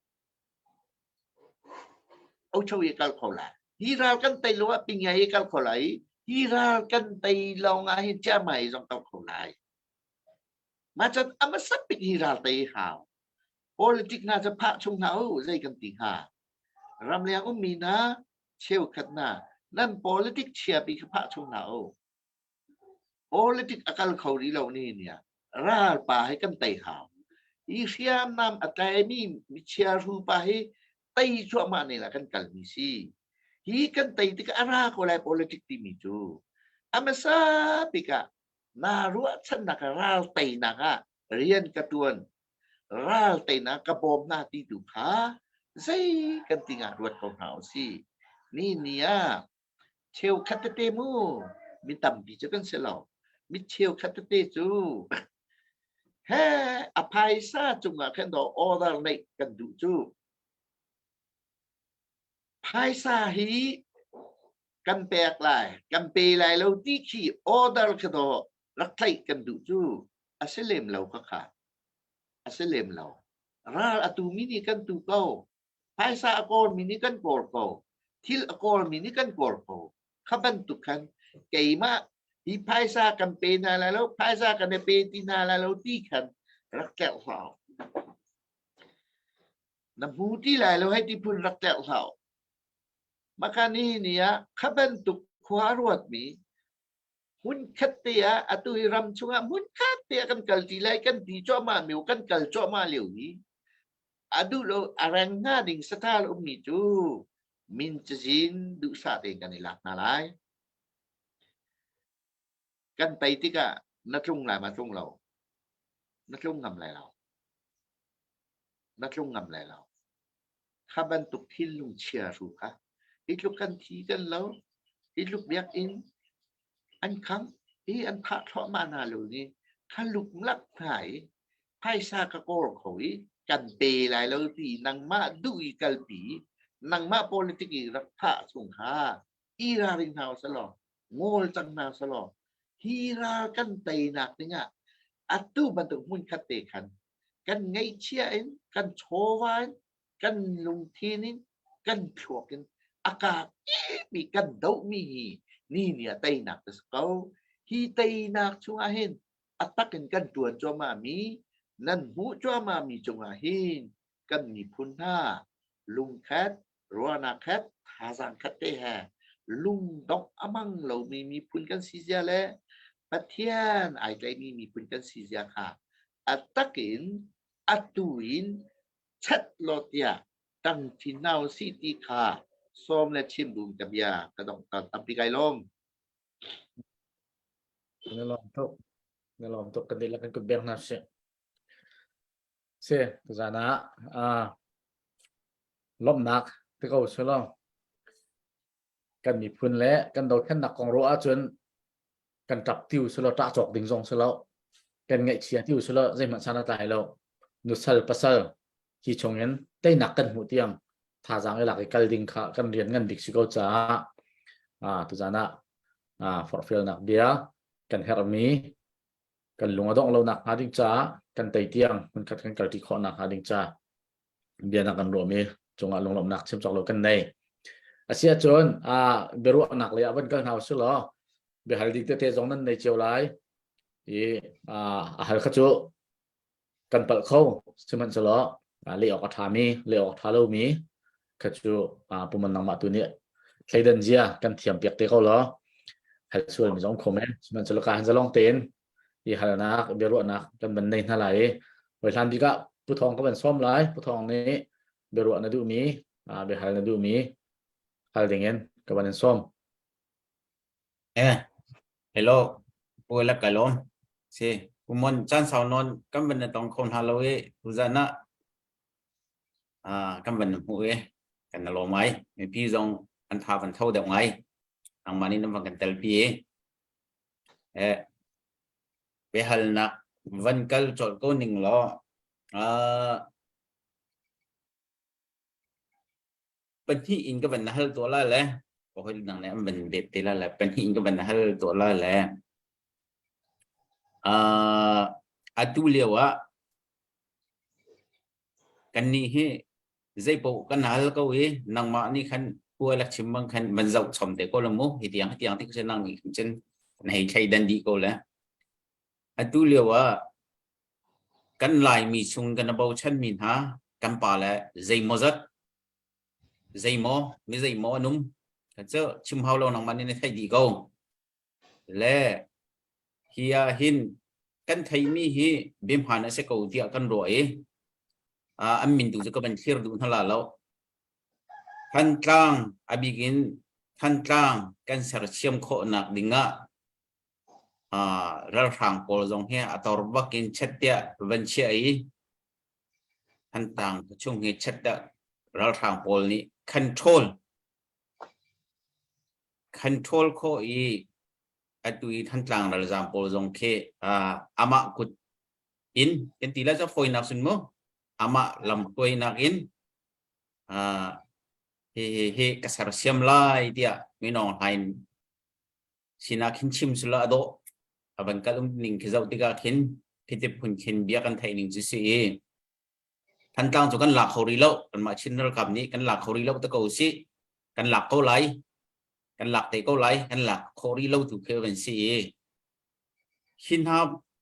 E: Ocho i kal kho lai. Hi ral kan tei lawngah Pingyai i kal kho lai. Hi ral kan tei lawngah hin Chiangmai zong kal kho lai. Mah cun a hmasa bik hi ral tei hau. Politic hna cu phah chung hna u, zei kan ti hnga. Ramleng ummi hna, cheukhat hna, nan politic chiapi kha phah chung hna u. Politic a kal kho rih lo ni nia. Ral pa hi kan tei hau. Hi hriamnam a tlaimi michiahru pa hi tei cuahmah ne la kan kalmi si. Hi kan tei tikah a ra ko lai politic timi cu. A hmasa bik ah naa ruahchannak ral teinak ah rian ka ṭuan, ral teinak ka bawm hna ti tu kha zei kan ti nga ruat ko hna usih. Ni ni ah cheukhat tete mu mi tampi cu kan si lo. Mi cheukhat tete cu he a phaisa cungah khan do order neih kan duh cu. Phaisa hi Kan pek lai, kan pe lai lo ti khi order khi dawh rak tlaih kan duh cu a si lem lo ka kha. A si lem lo. Ral a tumi nih kan tu ko. Phaisa a kawlmi nih kan kawl ko. Thil a kawlmi nih kan kawl ko. Kha bantuk khan keimah hi phaisa kan pe hna lai lo, phaisa kan i pe ti hna lai lo ti khan rak tlerh hlah. Na hmu ti lai lo hei ti phun rak tlerh hlah. Maka ni ni ah kha bantuk khua a ruatmi hmunkhat te ah atu hi ram chungah hmunkhat te ah kan kal ti lai kan ti cuahmah mi kan kal cuahmah lio hi a duh lo a reng hnga ding sathal ummi cu min cazin duhsah tein kan i lak hna lai. Kan tei tikah na tlung lai ma tlung lo? Na tlung ngam lai lo. Na tlung ngam lai lo. Kha bantuk thinlung chia hru kha hi tluk kan thi kan lo, hi tluk biakinn an khang, hi an thah thluahmah hna lo ni kha luklak hna i phaisa ka kawl kho i kan pe lai lo ti nangmah duh i kalpi nangmah politic i rak thah chung kha i ralring hna usalaw ngawl cang hna usalaw hi ral kan teinak dingah atu bantuk hmunkhat te khan kan ngeihchia in kan chawva in kan lungthin in kan thluak in a ka mi kan dohmi hi ni ni ah teinak a si ko hi teinak chungah hin a tak in kan ṭuan cuahmah mi nan hmuh cuahmah mi cungah hin kan miphun hna lungkhat ruahnak khat thazaang khat te he lungdongh a mang lomi miphun kan si zia le Pathian ai tlaimi miphun kan si zia kha a tak in atu in chat law tiah tang chin hna usih ti kha sawm le chim bu ka bia ka dong tampi kai lawm.
C: Na lawm tuk. Na lawm tuk kan dihlak kan kut beng hna sih. Si, tuzan ah uh, lawmhnak ti ko sulaw kan miphun le kan dothlennak kong ruah ahcun kan ṭap tiu sulaw ṭah cawk ding zong silo kan ngaihchia tiu sulaw zeihmanh san a tlai lo nusal pasal hi chungin teinak kan hmuh tiang thazaang i lak i kal ding kha kan rian ngan bik si ko caah ah tuzan ah ah forhfialnak bia kan herhmi kan lung a dongh lo nak hnga ding caah kan tei tiang hmunkhat kan kalṭi khawh nak hnga ding caah bia na kan ruahmi cungah lunglawmhnak chim cawk lo kan nei. Asiahcun ah biaruahnak lei ah van kal hna usih law biahal ding tete zong nan nei cio lai i a hal kha cu kan palh kho sihmanhsehlaw leh awk a ṭhami leh awk a ṭha lomi kha cu puman nangmah tu nih thleidan zia kan thiam piak te ko law hal sual mi zong khom e sihmanhsehlaw ka han zalong tein i halnak biaruahnak kan van nei hna lai i hoi hlan bik ah Pu Thawng ka van sawm lai Pu Thawng nih biaruah na duhmi biahal na duhmi hal dingin ka van in sawm
F: Eh, hello, Pu la ka lawm. Si, kumon caan sau nawn kan van na tong kho hna lo i tuzan ah ah kan van na hmuh i kan na lawm ngai. Mipi zong an tha van tho deuh ngai. Nangmah nih nan van kan telpi i eh biahalnak van kal colh ko ning law ah pahnih in ka van hal tuah lai le ka hawi dang nih an van bet te lai le pahnih in ka van hal tuah lai le uh, atu lio ah kannih hi zeipaoh kan hal ko i nangmah nih khan kua lak chim bang khan van zoh chom te ko la mu hi tiang hi tiang ti ko nang nih khan cun kan hei thlei dan dih ko le atu lio ah kan Laimi chung kan bochan mi hna kan pa le zeimawzat zeimaw mi zeimaw an um cu chim hau lo nangmah nih na theih dih ko le hi ah hin kan theihmi hi biahmaan a si ko tiah kan ruah i an min tu cu ka van thlir duh hna la lo Thantlang a bik in Thantlang kan sersiam khawhnak dingah ralhrang pawl zong hi a tor bak in chet tiah van chiah i Thantlang chung hi chet tiah ralhrang pawl nih control control khawh i atu i Thantlang ralzaam pawl zong khi amah kut in kan ti lai cu fawinak sun mu amah lamhruainak in. Hi hi hi ka sersiam lai tiah Min Aung Hlaing sinah khin chim sula a dawh. A van kal um ning khi zoh tikah khin khiti phun khin bia kan theih ning cu si i Thantlang cu kan lak kho rih lo. Kanmah Chin ralkap nih kan lak kho rih lo te ko sih. Kan lak ko lai. Kan lak te ko lai. Kan lak khawh rih lo tu khi van si i hi hna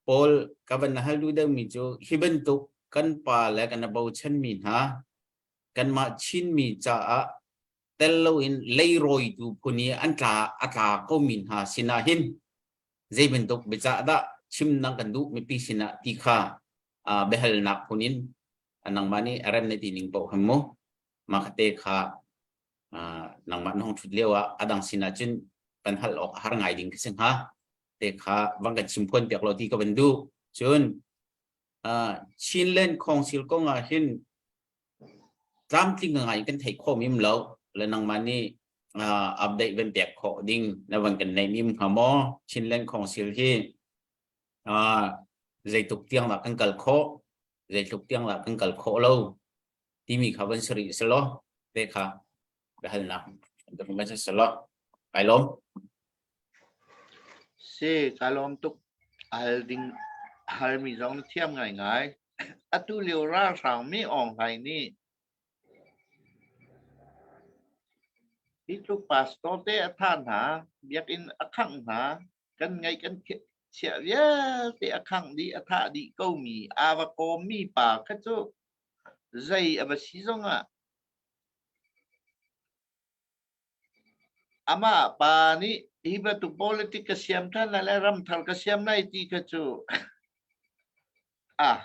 F: pawl ka van hal duh deuhmi cu hi bantuk kan pa le kan bochanmi hna kanmah Chinmi caah tel loin leirawitu phun i an tla a tla komi hna sinah hin zei bantuk biacah dah chim nang kan duh mipi sinah ti kha biahalnak phun in nangmah nih a rem na ti ning paoh khan mu mah khate kha nangmah na hong ṭhut lio ah a dang sinah cun kan hal awk a har ngai ding khi si hnga te kha van kan chim phuan piak lo ti ka van duh. Cun Chinland Council kong ah hin tlamtling ngai kan theih khawh mim lo le nangmah nih update van pek khawh ding na van kan nei mim hnga maw? Chinland Council hi zeitluk tiang dah kan kal khawh, zeitluk tiang dah kan kal khawh lo timi kha van sari selaw te kha biahalnak van si selaw kai lawm.
E: Si ka lawm tuk. Hal ding halmi zong na thiam ngaingai. Atu lio ralhrang mi Aung Hlaing nih hi tluk pastor te a thah hna, biakinn a khangh hna, kan ngaih kan chiah vialte a khangh dih, a thah dih komi aa va kawmmi pa kha cu zei a va si zongah Amah pa nih hi bantuk politic ka siam ṭhan lai le ramthar ka siam lai ti kha cu ah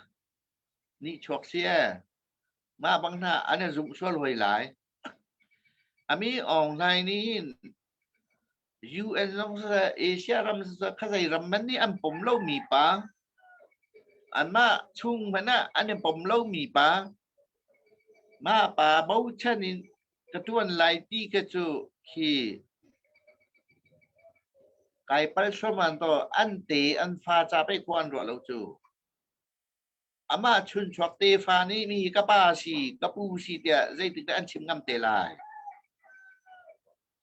E: nihchuak si ee. Mah bang hna an i zumh sual hoi lai. Ami Aung Hlaing nih hin UN zong siseh, Asia ram siseh, khazei ram hmanh nih an pom lomi pa, anmah chung hmanh ah an i pom lomi pa, mah pa bochan in ka ṭuan lai ti kha cu khi kai pal hruaman to an te an fa ca pei khua an ruah lo cu. Amah chunchuak tefa nih mi ka pa si ka pu si tiah zeitik dah an chim ngam te lai?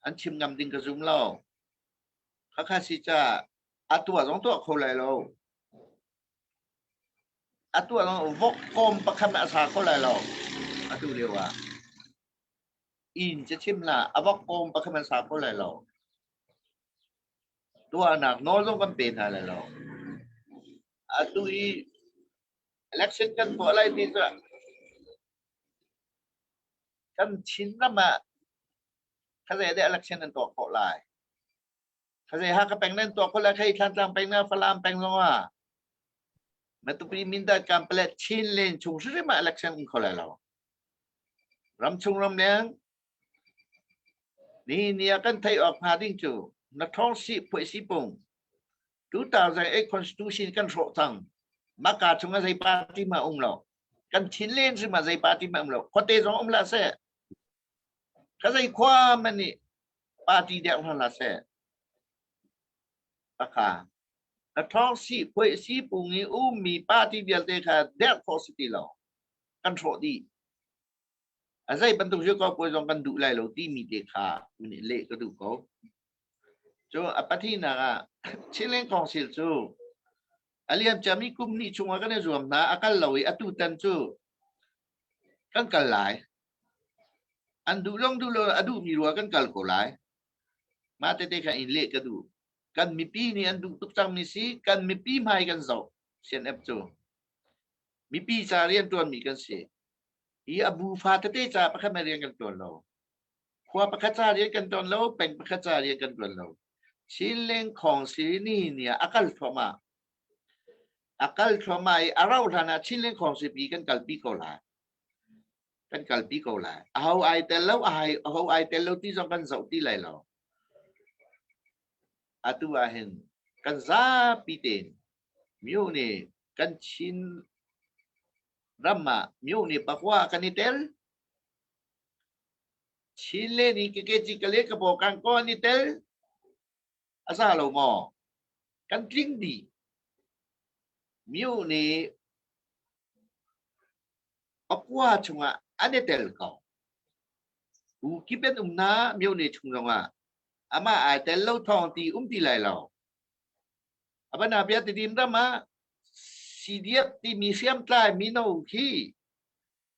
E: An chim ngam ding ka zum lo. Khakha si ca a tuah zong tuah kho lai lo. A tuah zong vok kawm pakhat a sa kho lai lo. Atu lio ah inn ca chim la a vok kawm pakhat a sa kho lai lo. Tuahnak nawl zong kan pe hna lai lo. Atu i election kan tuah lai ti cu kan Chin ram ah khaze deh election an tuah khawh lai. Khaze Hakha peng nan tuah khawh lai, khei Thlantlang peng na Falam peng zong ah Matupi Mindat Kanpalet Chinland chung hrimhrim ah election um kho lai lo. Ramchung ramleng ni ni ah kan theih awk hnga ding cu na thawng si phuai si pung 2008 constitution kan hrawh cang. Maka chung ah zei party ma um lo. Kan Chinland hrim ah zei party ma um lo. Khuate zong um la seh. Ka zei khua man nih party deuh hna hlah seh. Takha. Ka thawng si phuai si pung i ummi party vialte kha derh khawh si ti lo. Kan hrawh dih. A zei bantuk cu ko puai zong kan duh lai lo timi te kha nih leh ka duh ko. Cu a pathihnak ah Chinland Council cu a liam ciami kum hnih chungah kan i zuam hna a kal lo i atu tan cu kan kal lai. An duh lawng duh lo a duhmi rua kan kal ko lai. Mah tete kha in leh ka duh. Kan mipi nih an duh tuk cangmi si, kan mipi hmai kan zoh CNF cu. Mipi ca rian ṭuanmi kan si. Hi a bu fa tete ca pakhat na rian kan ṭuan lo. Khua pakhat ca rian kan ṭuan lo, peng pakhat ca rian kan ṭuan lo. Chinleng khawng si ni ni ah a kal thluahmah. A kal thluahmah i a rauh hlan ah Chinleng khawng sipi kan kalpi ko lai. Kan kalpi ko lai. Aho ai tel lo, aho ai tel lo ti zong kan zoh ti lai lo. Atu ah hin kan zapi tein myo nih kan Chin ram ah myo nih pakua kan i tel. Chin le nih kekeci kale ka bo kan ko an i tel. A za lo maw? Kan tling dih. Myo nih pakua chungah an i tel ko. U kip an um na myone chung zongah amah ai tel lo thawng ti um ti lai lo. Abana bia tidim ram ah CDF timi hriamtlai mino khi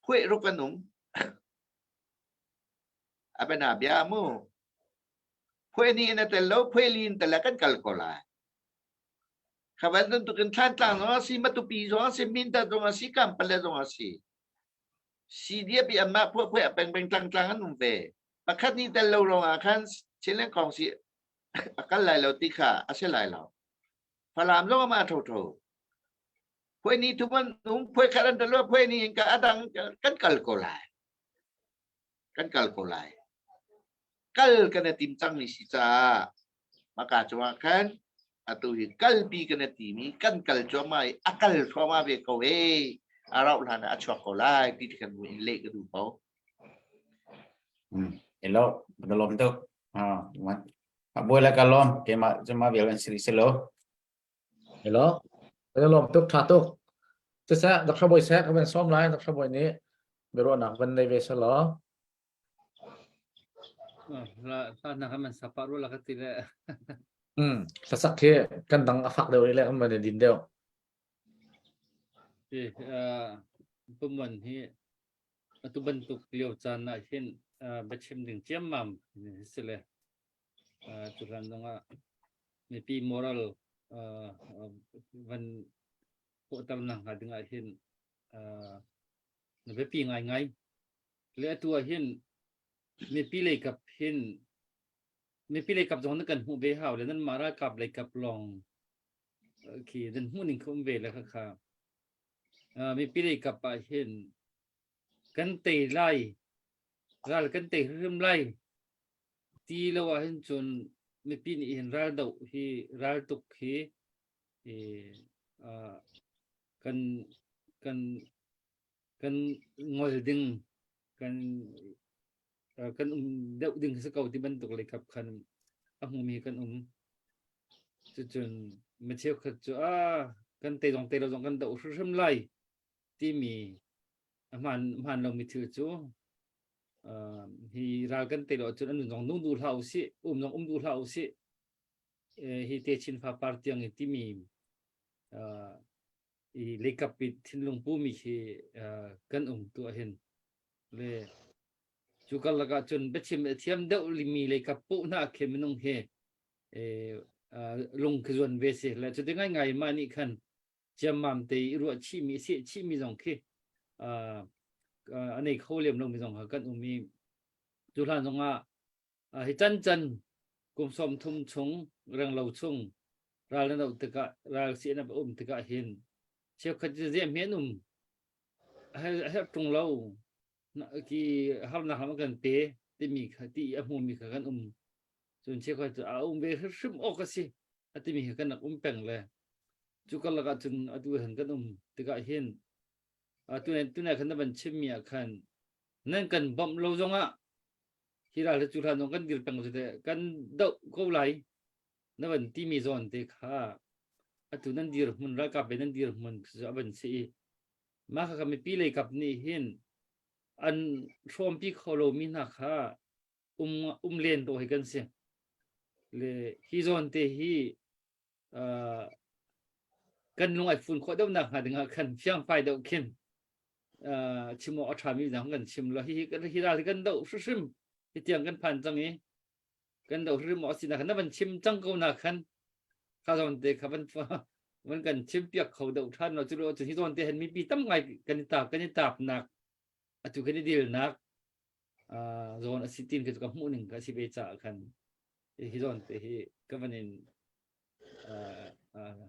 E: phueh ruk an um. Abana bia mu. Phueh ni in a tel lo, phueh li in tel kan kal ko lai. Khaban bantukin Thlantlang zong a si, Matupi zong a si, Mindat zong a si, Kampale zong a si. CDF i anmah phuah a peng peng tlang tlang an um ve. Pakhat nih tel lo ruangah khan Chinland kong si a kal lai lo ti kha a si lai lo. Falam zong amah thotho. Phuai ni thum an um, phuai khat an tel lo, phuai ni in ka adang kan kal ko lai. Kan kal ko lai. Kal kan i tim cangmi si caah maka cungah khan atu hi kalpi kan i timi kan kal cuahmah i a kal thluahmah ve ko e a rauh hlan ah a chuak ko lai ti kan mu in leh ka duh ko.
F: Hello, ka lawm tuk. Ah, Abuai la ka lawm. Keimah cuma vial an siri selo.
C: Hello. Ka lawm tuk tha tuk. Siseh, Dr. Bawi seh ka van sawm lai. Dr. Bawi nih biaruahnak van nei ve selaw.
B: Hla na kan sa pah rua la ka ti le.
C: Hlasak khi kan dang a fak deuh le kan van i din deuh.
B: Hi pumon hi atu bantuk lio caan ah hin biachim ding ciammam si le cu hlan zongah mipi moral van hawhter nak hnga ding ah hin na biapi ngaingai. Le atu ah hin mipi lei kap hin mipi lei kap zong nan kan hmuh ve hau le nan mah ralkap lei kap lawng khi nan hmuh ning kha um ve le khakha. Mipi lei kap ah hin kan tei lai ral kan tei hrim lai ti lo ah hin cun mipi nih hin ral doh hi ral tuk hi kan kan kan ngol ding kan kan um deuh ding si ko ti bantuk lei kap khan a hmumi kan um. Cucun mi cheukhat cu a kan te zong te lo zong kan doh hrimhrim lai timi a hmaan hmaan lomi thil cu hi ral kan te lo ahcun an nun zong nung duh hlah usih um zong um duh hlah usih hi te chin fa par tiang i timi i leikap i thinlung pumi khi kan um tu ahhin le cu karlak ah cun biachim a thiam deuh limi leikap puh hna khi minung hi lung khi zuan ve si le cuti ngaingai mah nih khan ciammam te i ruah chihmi seh chihmi zong khi a nei kho lem lomi zong kha kan um i cu hlan zongah hi can can kum 30 chung renglo chung ral na doh tikah ral si na um tikah hin cheukhat cu ziah hme an um a herh ṭung lo ki harnak lam kan pe timi kha ti a hmumi kha kan um cun cheukhat cu a um ve hrimhrim awk a si a timi kha kan rak um peng le cu karlak ah cun atu han kan um tikah hin tunai tunai khan na van chimmi ah khan nan kan bawmh lo zongah hi ral hi cu hlan zong kan dir peng cu teh kan doh ko lai na van timi zawn te kha atu nan dir hmun ralkap ve nan dir hmun cu a van si i mah kha mipi lei kap nih hin an hrawmpi kho lomi hna kha um um len to hi kan si le hi zawn te hi kan lung ai fun khawh deuh nak hnga ding ah khan fiangfai deuh khin chim awk a ṭhami dang kan chim lo hi hi ral hi kan doh hrimhrim hi tiang kan phan cang i kan doh hrimhrim awk a si na khan na van chim cang ko na khan kha zawn te kha van van kan chim piak kho deuh ṭhan lo cu lo cun hi zawn te hen mipi tam ngai kan i tap kan i tap nak atu kan i dil nak zawn a si tin ka hmuh ning ka si ve caah khan hi zawn te hi ka van in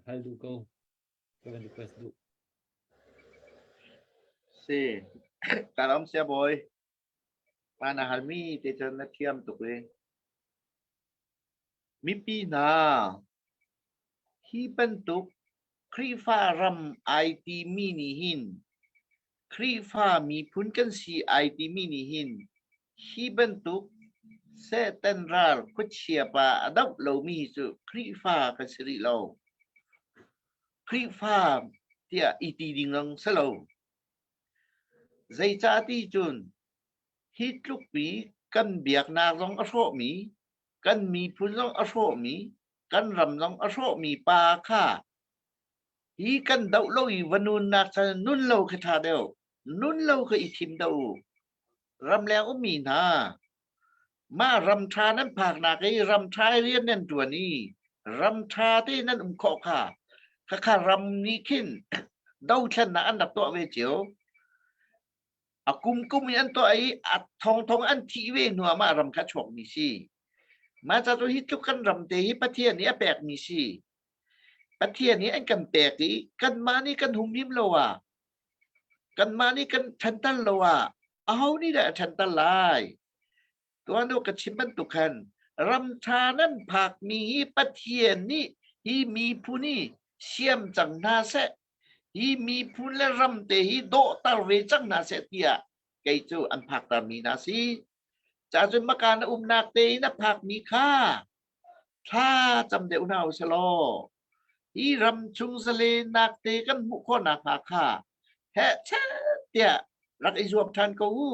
B: hal duh ko ka van request duh.
E: Si karam sia boy pa na halmi te cun na thiam tuk i mipi hna hi bantuk Khrihfa ram ai timi nih hin Khrihfa miphun kan si ai timi nih hin hi bantuk Satan ral khuachia pa a doh lomi cu Khrihfa kan si rih lo. Khrihfa tiah i ti ding zong si lo. Zeicah ti cun hi tlukpi. Kan biaknak zong a hrawhmi, kan miphun zong a hrawhmi, kan ram zong a hrawhmi pa kha hi kan doh lo i va nunnak chan nun lo khi ṭha deuh. Nun lo kha i thim deuh u. Ramleng ummi hna, mah ram ṭha nan phaknak i ram ṭha i rian nan ṭuan i ram ṭha te nan um khawh kha khakha ram nih khin dothlennak an rak tuah ve cio. A kum kum i an tuah i a thongthong an thih ve hnu ah mah ram kha a chuakmi si. Mah ca cu hi tluk kan ram te hi Pathian nih a pekmi si. Pathian nih an kan pek i kanmah nih kan humhim lo ah kanmah nih kan ṭhanter lo ah aho nih dah a ṭhanter lai? Tuan u ka chim bantuk khan ram ṭha nan phakmi hi Pathian nih hi miphun hi siam cang hna seh hi miphun le ram te hi dawhter ve cang hna seh tiah kei cu an phaktermi hna si. Ca cun maka na umnak te in a phakmi kha thla cam deuh hna u selaw hi ram chung zalennak te kan hmuh khawhnak hnga kha heh chet tiah rak i zuam ṭhan ko u.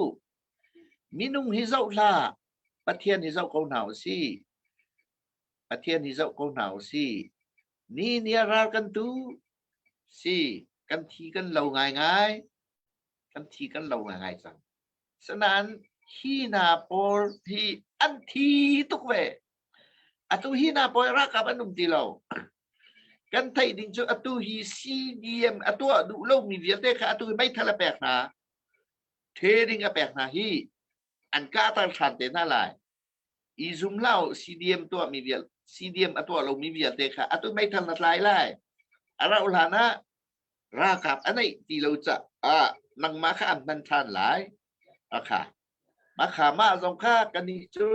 E: Minung hi zoh hlah, Pathian hi zoh ko hna u sih. Pathian hi zoh ko hna u sih. Ni ni ah ral kan tu si kan thi kan lo ngaingai kan thi kan lo ngaingai cang. Sanain hi hna pawl hi an thi tuk ve. Atu hi hna pawl ralkap an um ti lo. Kan theih ding cu atu hi CDM a tuah duh lomi vialte kha atu hi meithal a pek hna. Training a pek hna hi an kahter ṭhan te hna lai. I zum hlah u CDM tuahmi vial CDM a tuah lomi vialte kha atu meithal na tlai lai. A rauh hlan ah ralkap a neih ti lo caah nangmah kha an hman ṭhan lai. Akha. Makha mah zong kha kannih cu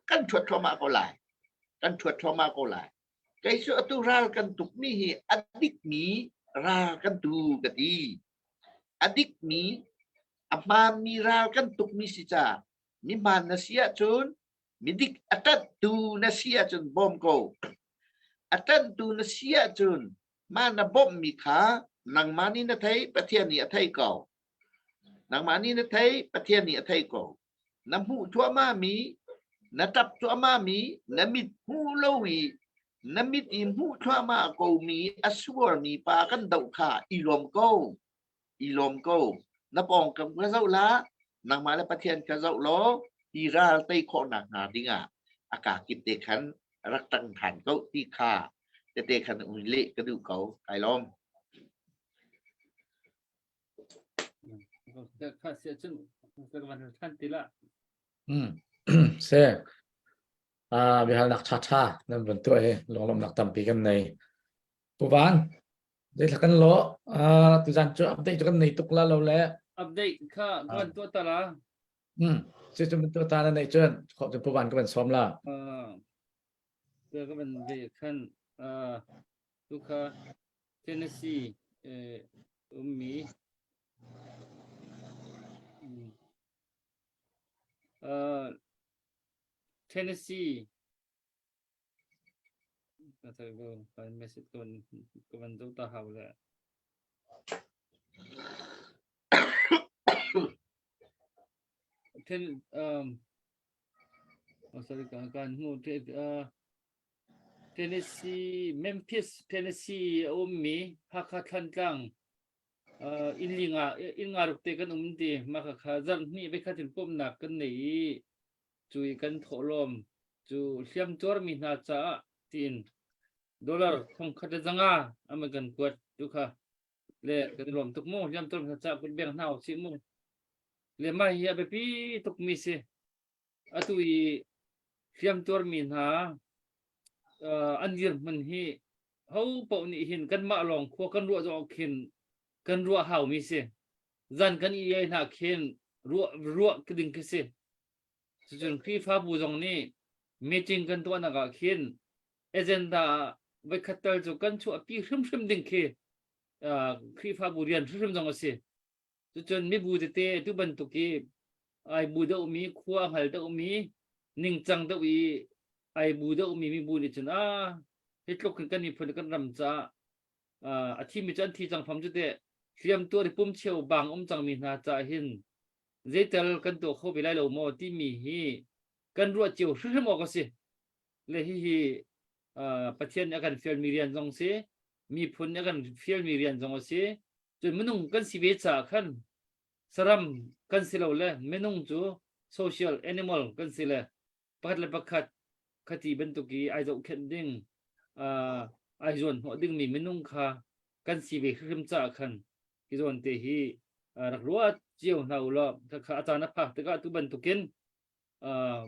E: kan ṭhuat thluahmah ko lai. Kan ṭhuat thluahmah ko lai. Kei cu atu ral kan tukmi hi a dikmi ral kan tu ka ti. A dikmi, a hmaanmi ral kan tukmi si ca mi hmaan na si ahcun midik a ṭanhtu na si ahcun bawm ko. A ṭanhtu na si ahcun mah na bawmhmi kha nangmah nih na theih, Pathian nih a theih ko. Nangmah nih na theih, Pathian nih a theih ko. Na hmuh thluahmahmi, na ṭap thluahmahmi, na mit hmuh lo i na mit i hmuh thluahmah komi a suarmi pa kan doh kha i lawm ko. I lawm ko. Na pawngkam ka zoh la, nangmah le Pathian ka zoh law, hi ral tei khawhnak hnga dingah a kaa kip te khan rak ṭang ṭhan ko ti kha tete khan un leh ka duh ko. Kai lawm.
B: Kha sia cun ka van than ti la.
C: Hmm. Se. Ah biahalnak ṭha ṭha nan van tuah hi lunglawmhnak tampi kan nei. Pu Van, zeithla kan lawh. Ah tuzan cu update cu kan nei tuk la lo le.
B: Update kha ka van tuah ta la.
C: Hmm. Si cu van tuah ta na nei cun khawh cun Pu Van ka van sawm la.
B: Ah. Ka van ve khan ah tu kha Tennessee ummi Tennessee message ka van zoh ta hau le. Ten um oh sorry kan hmu uh, Tennessee, Memphis, Tennessee a ummi Hakha Thlantlang uh, inn linga inn nga ruk te kan um ti mah kha zarh hnih vekhat in pumhnak kan nei i cu i kan thawhlawm cu hliam tuarmi hna caah tiin dollar thongkhat le zanga ama kan kuat tu kha le kan lawm tuk mu hliam tuarmi hna caah kut beng hna usih mu le mah hi a biapi tuk mi si Atu i hliamtuarmi hna an dirhmun hi ho paoh nih hin kanmah lawng khua kan ruah zong khin kan ruah haumi si. Zan kan i ei hna khin ruah ruah ding khi si. Cucun Khrihfabu zong nih meeting kan tuahnak ah khin agenda ah voikhat tal cu kan chuahpi hrimhrim ding khi Khrihfabu rian hrimhrim zong a si. Cucun mibu tete tu bantuk i ai bu deuhmi khua a hngal deuhmi ningcang deuh i ai bu deuhmi mibu nih cun a hi tluk hin kan miphun kan ram caah a thimi cu an thi cang fam cu teh hliam tuar i pum cheu bang um cangmi hna caah hin Zeital kan tuah kho ve lai lo maw timi hi kan ruah cio hrimhrim awk a si. Le hihi Pathian nih a kan fialmi rian zong si, miphun nih a kan fialmi rian zong a si. Cun minung kan si ve caah khan saram kan si lo le minung cu social animal kan si le pakhat le pakhat khati bantuk i ai zohkhenh ding ai zuan hnawh dingmi minung kha kan si ve hrimhrim caah khan hi zawn te hi rak ruat cio hna u law kha a caan a phak tikah tu bantukin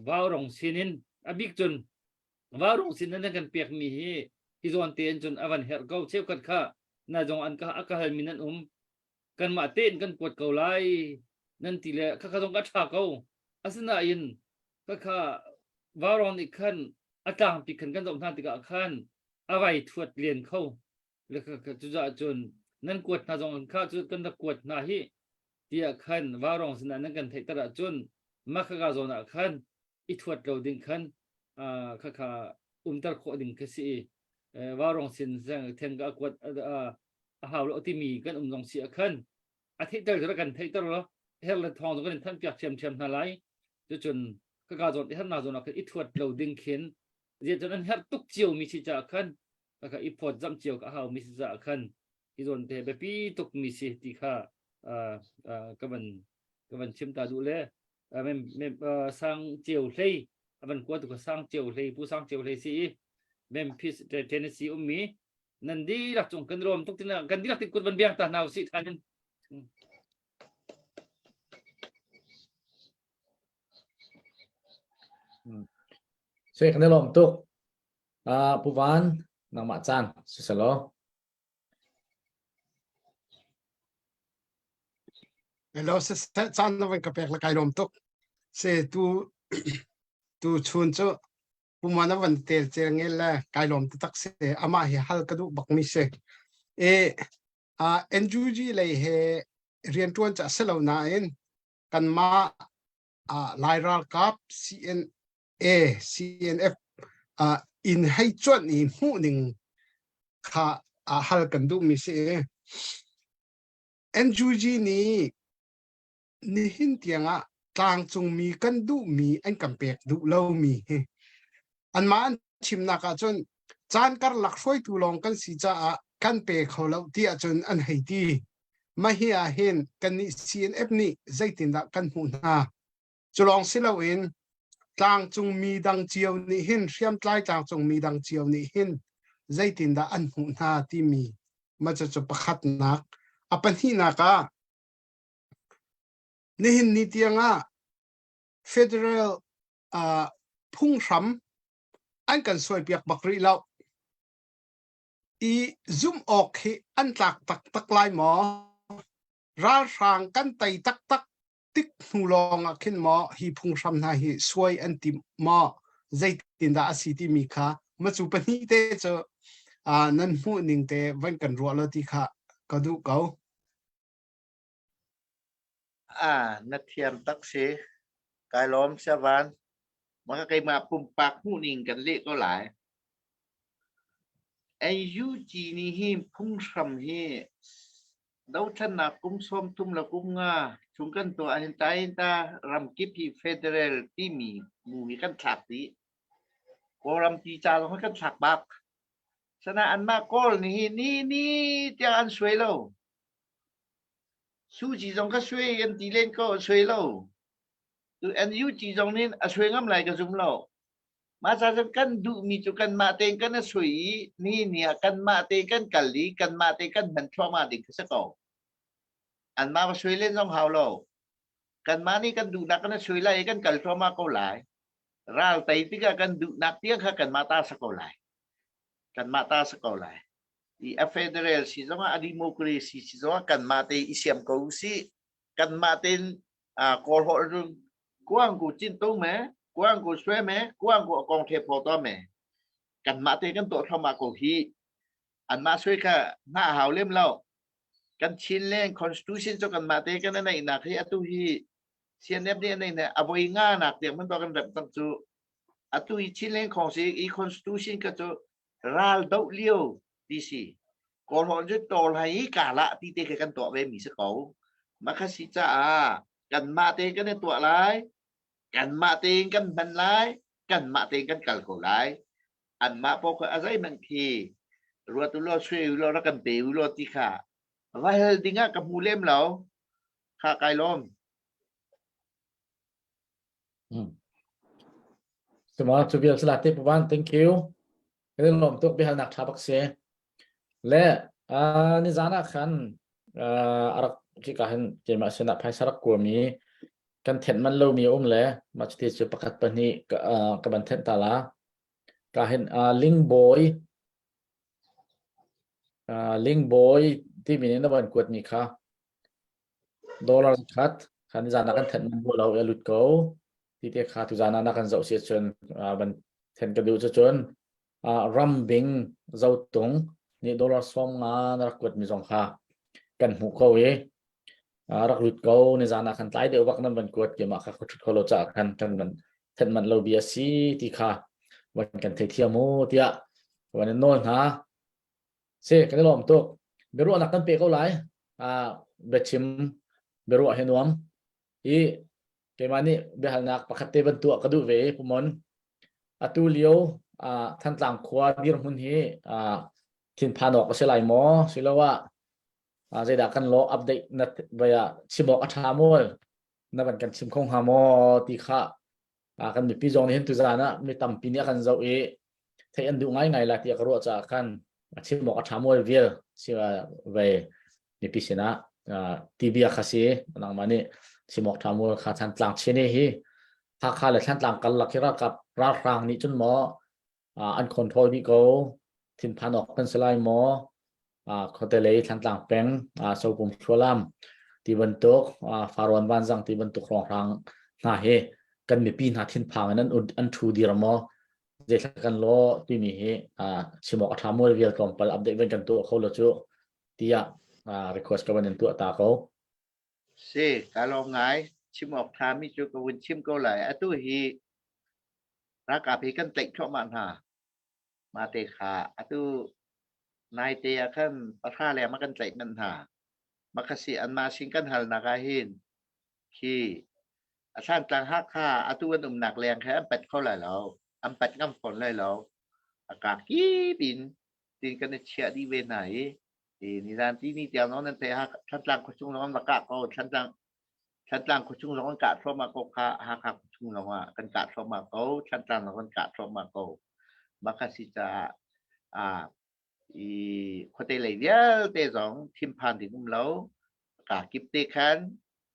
B: vaurong sinin a bik cun vaurong sin nan kan pekmi hi hi zawn te in cun a van herh ko cheukhat kha na zong an ka a ka halmi nan um kanmah tein kan kuat ko lai nan ti le khakha zong ka ṭha ko asinain khakha vaurong nih khan a tlangpi khan kan zoh hna tikah khan a vai thuat len kho le cucaah cun nan kuat hna zong kha cu kan rak kuat hna hi tiah khan vaurong sinah nan kan theihter ahcun makhaka zawn ah khan i thuat lo ding khan khakha umter khawh ding khi si i vaurong sin theng ka kuat a hau lo timi kan um zong si ah khan a theihter cu kan theihter lo her le thawng zong kan in thanh piak ṭhiamṭhiam hna lai cucun kaka zawn i hernak zawn ah khan i thuat lo ding khin ziah an herh tuk cio mi si caah khan kaka i phawt zamh cio ka hau mi si caah khan hi zawn te biapi tuk mi si ti kha ka van ka van chim ta duh le sang ceu hlei a van kua tu ka sang ceu hlei pu sang ceu hlei si i Memphis Tennessee ummi nan dihlak cung kan rawm tuk tina kan dihlak tin kut van biang ta hna usih than in
C: Se kan lom tuk. Uh, Pu Van, nangmah caan siselaw.
D: Hello, se caan na van ka pek la kai lom tuk. Se tu tu chun cu puma na van tel cel ngel le kai lom taktak se amah hi hal ka duh bak mi se e a NUG lei he riantuan cha se lo nain kanmah Lai ralkap CNA CNF in hei cuanh i hmuh ning kha hal kan duh mi si. NUG nih nihin tiangah tlangcungmi kan duhmi an kan pek duh lomi hi anmah an chimnak ahcun caan karlak hruaitu lawng kan si caah kan pe kho lo ti ahcun an hei ti. Mah hi ah hin kannih CNF nih zeitindah kan hmuh hna? Cu lawng si loin tlangcungmi dang cio nih hin hriamtlai tlangcungmi dang cio nih hin zeitindah an hmuh hna timi mah cucu pakhatnak. A pahnihnak ah nihin ni tiangah federal uh, phunghram an kan suaipiak bak rih lo. I zumh awk hi an tlak taktak lai maw? Ralhrang kan tei taktak tik hnu lawng ah khin maw hi phunghram hna hi suai an tim maw? Zeitindah a si timi kha macu pahnih te cu uh, nan hmuh ning te van kan ruah lo ti kha ka duh ko.
E: Ah, na thiam tak si. Kai lawm siavan. Maka keimah pumpak hmuhning kan leh ko lai. NUG nih hin phunghram hi dothlennak kum 30 le kum nga chung kan tuah ahhin ta hin ta ramkip hi federal timi mu hi kan thlak dih. Kawlram ti ca zong hi kan thlak bak. Sana anmah Kawl nih hi ni ni tiang an suai lo. Suci zong kha suai an ti len ko, an suai lo. Tu NUG zong nih a suai ngam lai ka zum lo. Mah ca cun kan duhmi cu kanmah tein kan i sui i ni ni ah kanmah tein kan kal i kanmah tein kan hman thluahmah ding khi si ko. Anmah va sui len zong hau lo. Kanmah nih kan duhnak kan i sui lai i kan kal thluahmah ko lai. Ral tei tikah kan duhnak tiang kha kanmah ta si ko lai. Kanmah ta si ko lai. I a federal si zongah a democracy si zongah kanmah te i siam ko usih. Kanmah tein Kawl holh cun kuang ku cin tung me kuang ku swe me kuang ku kong the pho to me kanmah te kan tuah thluahmah ko hi anmah sui kha hna hau lem lo kan Chinland constitution cu kanmah te kan neih nak hi atu hi CNF nih nei ne avoi nga nak tiang man kan rep cang cu atu hi Chinland khong si i constitution ka cu ral doh lio ti si kawl holh cu tol hai i kala ti te kha kan tuah ve mi si ko mah kha si caah. Kanmah tein kan i tuah lai. Kanmah tein kan hman lai. Kanmah tein kan kal ko lai. Anmah paoh kha a zeihmanh khi ruat u law, sui u law, rak kan pe u law ti kha va hal ding ah ka hmu lem lo. Kha kai lawm.
C: Sima cu vial sala te puvan thank you. Kan lawm tuk biahalnak tha bak si. Le ni zan ah khan a rak khika hin keimah sinah phaisa rak kuami kan thenh man lomi a um le mah cuti cu pakhat pahnih ka ban thenh ta la. Ka hin Lingbawi Lingbawi timi nih na van kuatmi kha dollar khat kha ni zan ah kan thenh man lo i a lut ko ti te kha tu zan ah na kan zoh si cun van then ka duh cu cun rambing zotung nih dollar som nga na rak kuat mi zong kha kan hmuh ko i rak lut ko ni zan ah khan tlai deuh bak nan van kuat ke mah kha thut kho lo ca khan kan van then man lo bia si ti kha van kan thei thiam mu tiah van in nawl hna Si, kan i lawm tuk. Biaruahnak kan pe ko lai. Ah, biachim biaruah hi nuam. I keimah nih biahalnak pakhat te van tuah ka duh ve Pumon. Atu lio ah Thantlang khua dirhmun hi ah thinphan awk a si lai maw? Siloah ah zeidah kan law update na vai ah chim awk a ṭha maw? Na van kan chim kho hnga maw ti kha Ah, kan mipi zong nih hin tuzaan ah mi tampi nih a kan zoh i theih an duh ngaingai la tiah ka ruah caah khan a chim awk a ṭha mual vial si ve mipi sinah ti bia kha si nangmah nih chim awk ṭha mual kha Thantlang chin hi Hakha le Thantlang karlak hi ralkap ralhrang nih cun maw an control dih ko thinphan awk kan si lai maw khuate lei Thlantlang peng Sopum Thlualam ti bantuk Farrawn Vanzang ti bantuk hrawnghrang hna hi kan mipi hna thinphang in an an thu dir maw zeithla kan law timi hi chim awk a ṭha mual vial tlawmpal update van kan tuah kho lo cu tiah request ka van in tuah ta ko.
E: Si, ka lawm ngai. Chim awk ṭhami cu ka vun chim ko lai. Atu hi ralkap hi kan tlaih thluahmah hna. Mah te kha atu naite ah khan pahra leng ah kan tlaih manh hna. Makhasi anmah sin kan halnak ah hin khi a Thlantlang Hakha atu an umnak leng kha an pat kho lai lo. An pat ngam fawn lai lo. A kak kip in tin kan i chiah dih ve hna i i nizan ti ni tiang zong nan theih Thantlang khuachung zong an va kah ko. Thantlang Thantlang khuachung zong an kah thluahmah ko kha Hakha khuachung zong ah kan kah thluahmah ko Thantlang zong kan kah thluahmah ko mah si caah ah i khuate lei vialte zong thinphan ding um lo ka kip te khan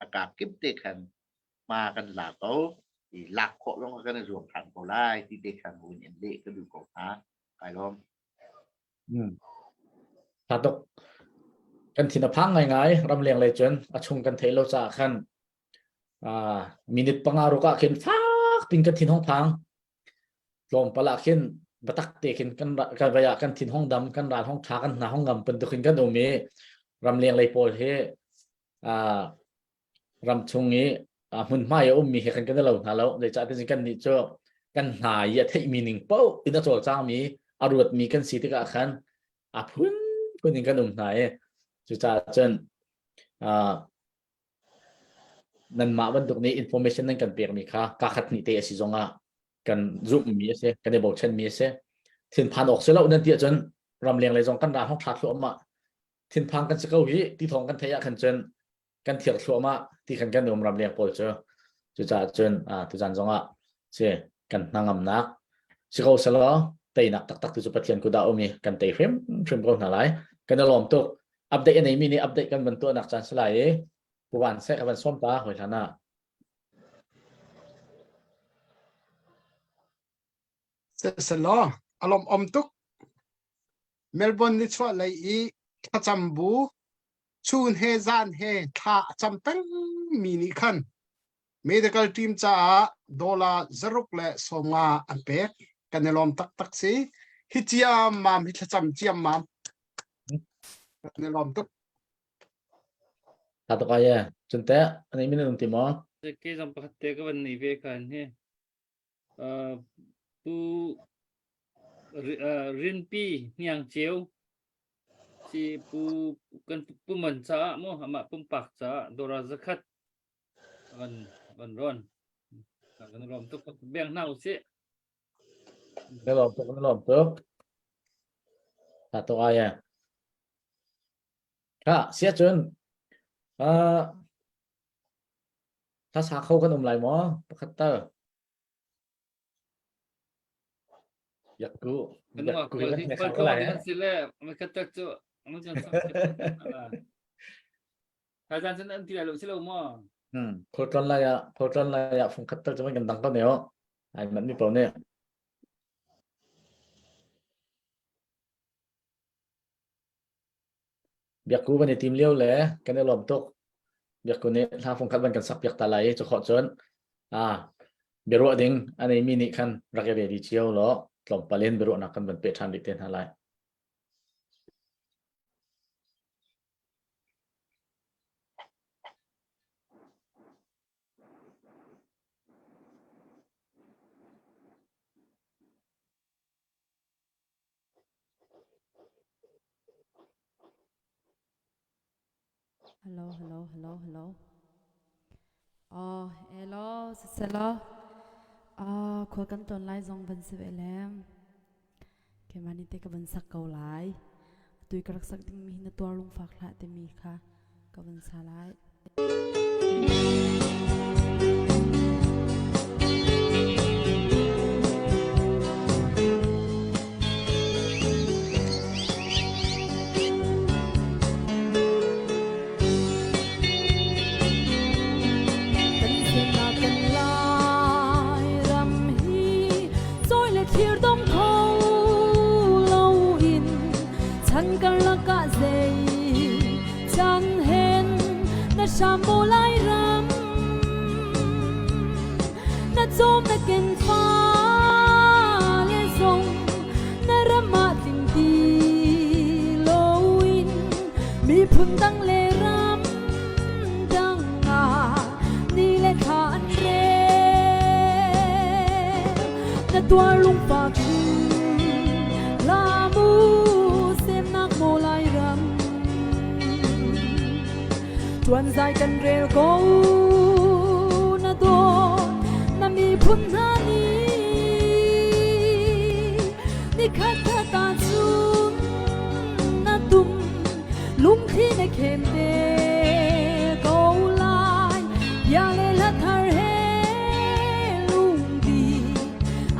E: a ka kip te khan hma kan la ko i lak khawh zong kan i zuam than ko lai ti te khan hun in leh ka duh ko hna kai lawm
C: Tha tuk. Kan thin a phang ngaingai ramleng lei cun a chung kan theih lo caah khan ah minute panga ruk ah khin fak pin kan thin hong phang. Tlawmpal ah khin batak te khin kan kan vai ah kan thin hong dam kan ral hong tha kan hna hong ngam bantuk in kan um i ramleng lei pawl hi ah ramchung i hmunhma i a ummi he kan kan i lo hna lo zeicahtiah kan nih cu kan hna i a theihmi ning paoh in a cawlcangmi a ruatmi kan si tikah khan a phunphun in kan um hna i cucaah cun nanmah bantuk nih information nan kan pekmi kha ka khat hnih te a si zongah kan zumhmi a si kan i bochanmi a si thinphan awk si lo nan ti ahcun ramleng lei zong kan ra hong ṭha thluahmah thinphang kan si ko hi ti thawng kan theih ah khan cun kan thiar thluahmah ti khan kan um ramleng pawl cu cucaah cun tuzan zongah si kan hnangamnak si ko selaw teinak taktak tu cu Pathian kut ah um i kan tei hrim hrim ko hna lai kan i lawm tuk update a neimi nih update kan van tuahnak caan si lai i puvan seh ka van sawm ta hoi hlan ah
D: Selaw a lawm om tuk Melbourne nichuah lei i thlacam bu chun he zan he thla a cam pengmi nih khan medical team caah dollar 150 an pek. Kan i lawm taktak si. Hi ciammam hi thlacam ciammam. Kan i lawm tuk.
C: Tha tuk ai e. Cun teh, an min an um ti maw?
B: Ke zong pakhat te ka van nei ve khan hi. Uh, Pu Rinpi Hniang Ceu si Pu kan Pu Man caah mu amah pumpak caah dora zakhat. Van van ron. Kan lawm tuk beng hna usih.
C: Na lawm tuk, na lawm tuk. Tha tuk ai eh. Kha, sia cun uh, thla sa kho kan um lai maw? Pakhat tal. Yakku.
B: Kan wa
C: Yakku
B: ko
C: kan
B: hi
C: ne
B: kol
C: kho
B: ko
C: lai
B: kan
C: eh.
B: si le ma khat tak cu ma chan sak. Thazan cun an ti lai lo si lo maw?
C: Hmm, khualtlawn lai ah khualtlawn lai ah fungkhat tal cu kan dang ko ne o. Ai man mi paoh nih. Biakku van i tim lio le kan i lawm tuk. Biakku nih hla fungkhat van kan sak piak ta lai i cu khawh cun ah biaruah ding a neimi nih khan rak i ready cio law tlawmpal in biaruahnak kan van peh ṭhan rih te hna lai.
G: Hello, hello, hello, hello. Oh, hello, siselaw. Ah, khua kan ton lai zong van si ve le. Keimah nih te ka van sak ko lai. Atu i ka rak sak dingmi hi na tuar lungfak hlah timi kha ka van sa lai. Kan semnak kan Lairam hi cawi le thlir dong kho loin chan karlak ah zei chan hen na hram maw Lairam na cawm na ken fale zong na ram ah tling ti loin miphun dang le ram dang ah ni le thla an rel na tuar lungfak la mu semnak maw Lairam tuan zai kan rel ko na dawt na miphun hna nih nikhat khat ah cun na tum lungthli na khem te ko lai bia le hla thar he lungdi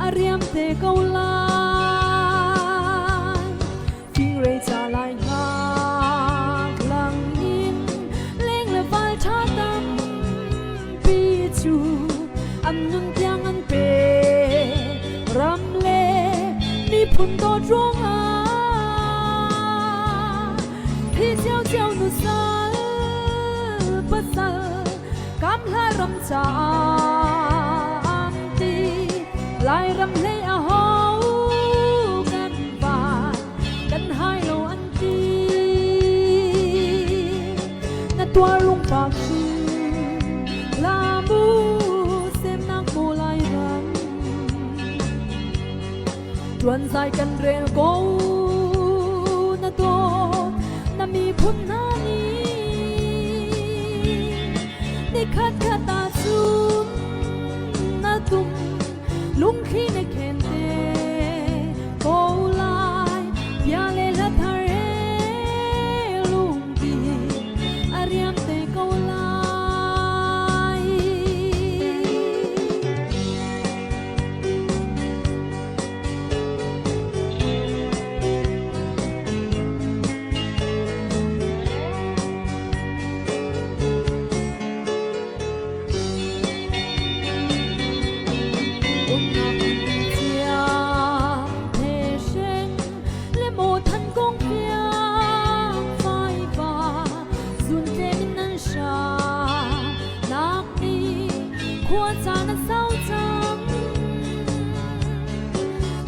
G: a riam te ko lai Fingrei ca lai hngak lang in leng le val ṭha tampi cu an nun tiang an pe ram le miphun dawt ruangah thi ciocio nu sal pasal kam hla ram caah an ti Lairam hlei a ho kan van kan hai lo an ti na tuar lungfak la mu semnak maw Lairam tuan zai kan rel ko na dawt na miphun hna nih nikhat khat ah cun na tum lungthli na khen te ko lai bia le hla thar he lungpi a riam te ko lai. Umnak thiang the hring le maw than kong piang fai pa zun tlem in nan sha nak ni khua caan a sau cang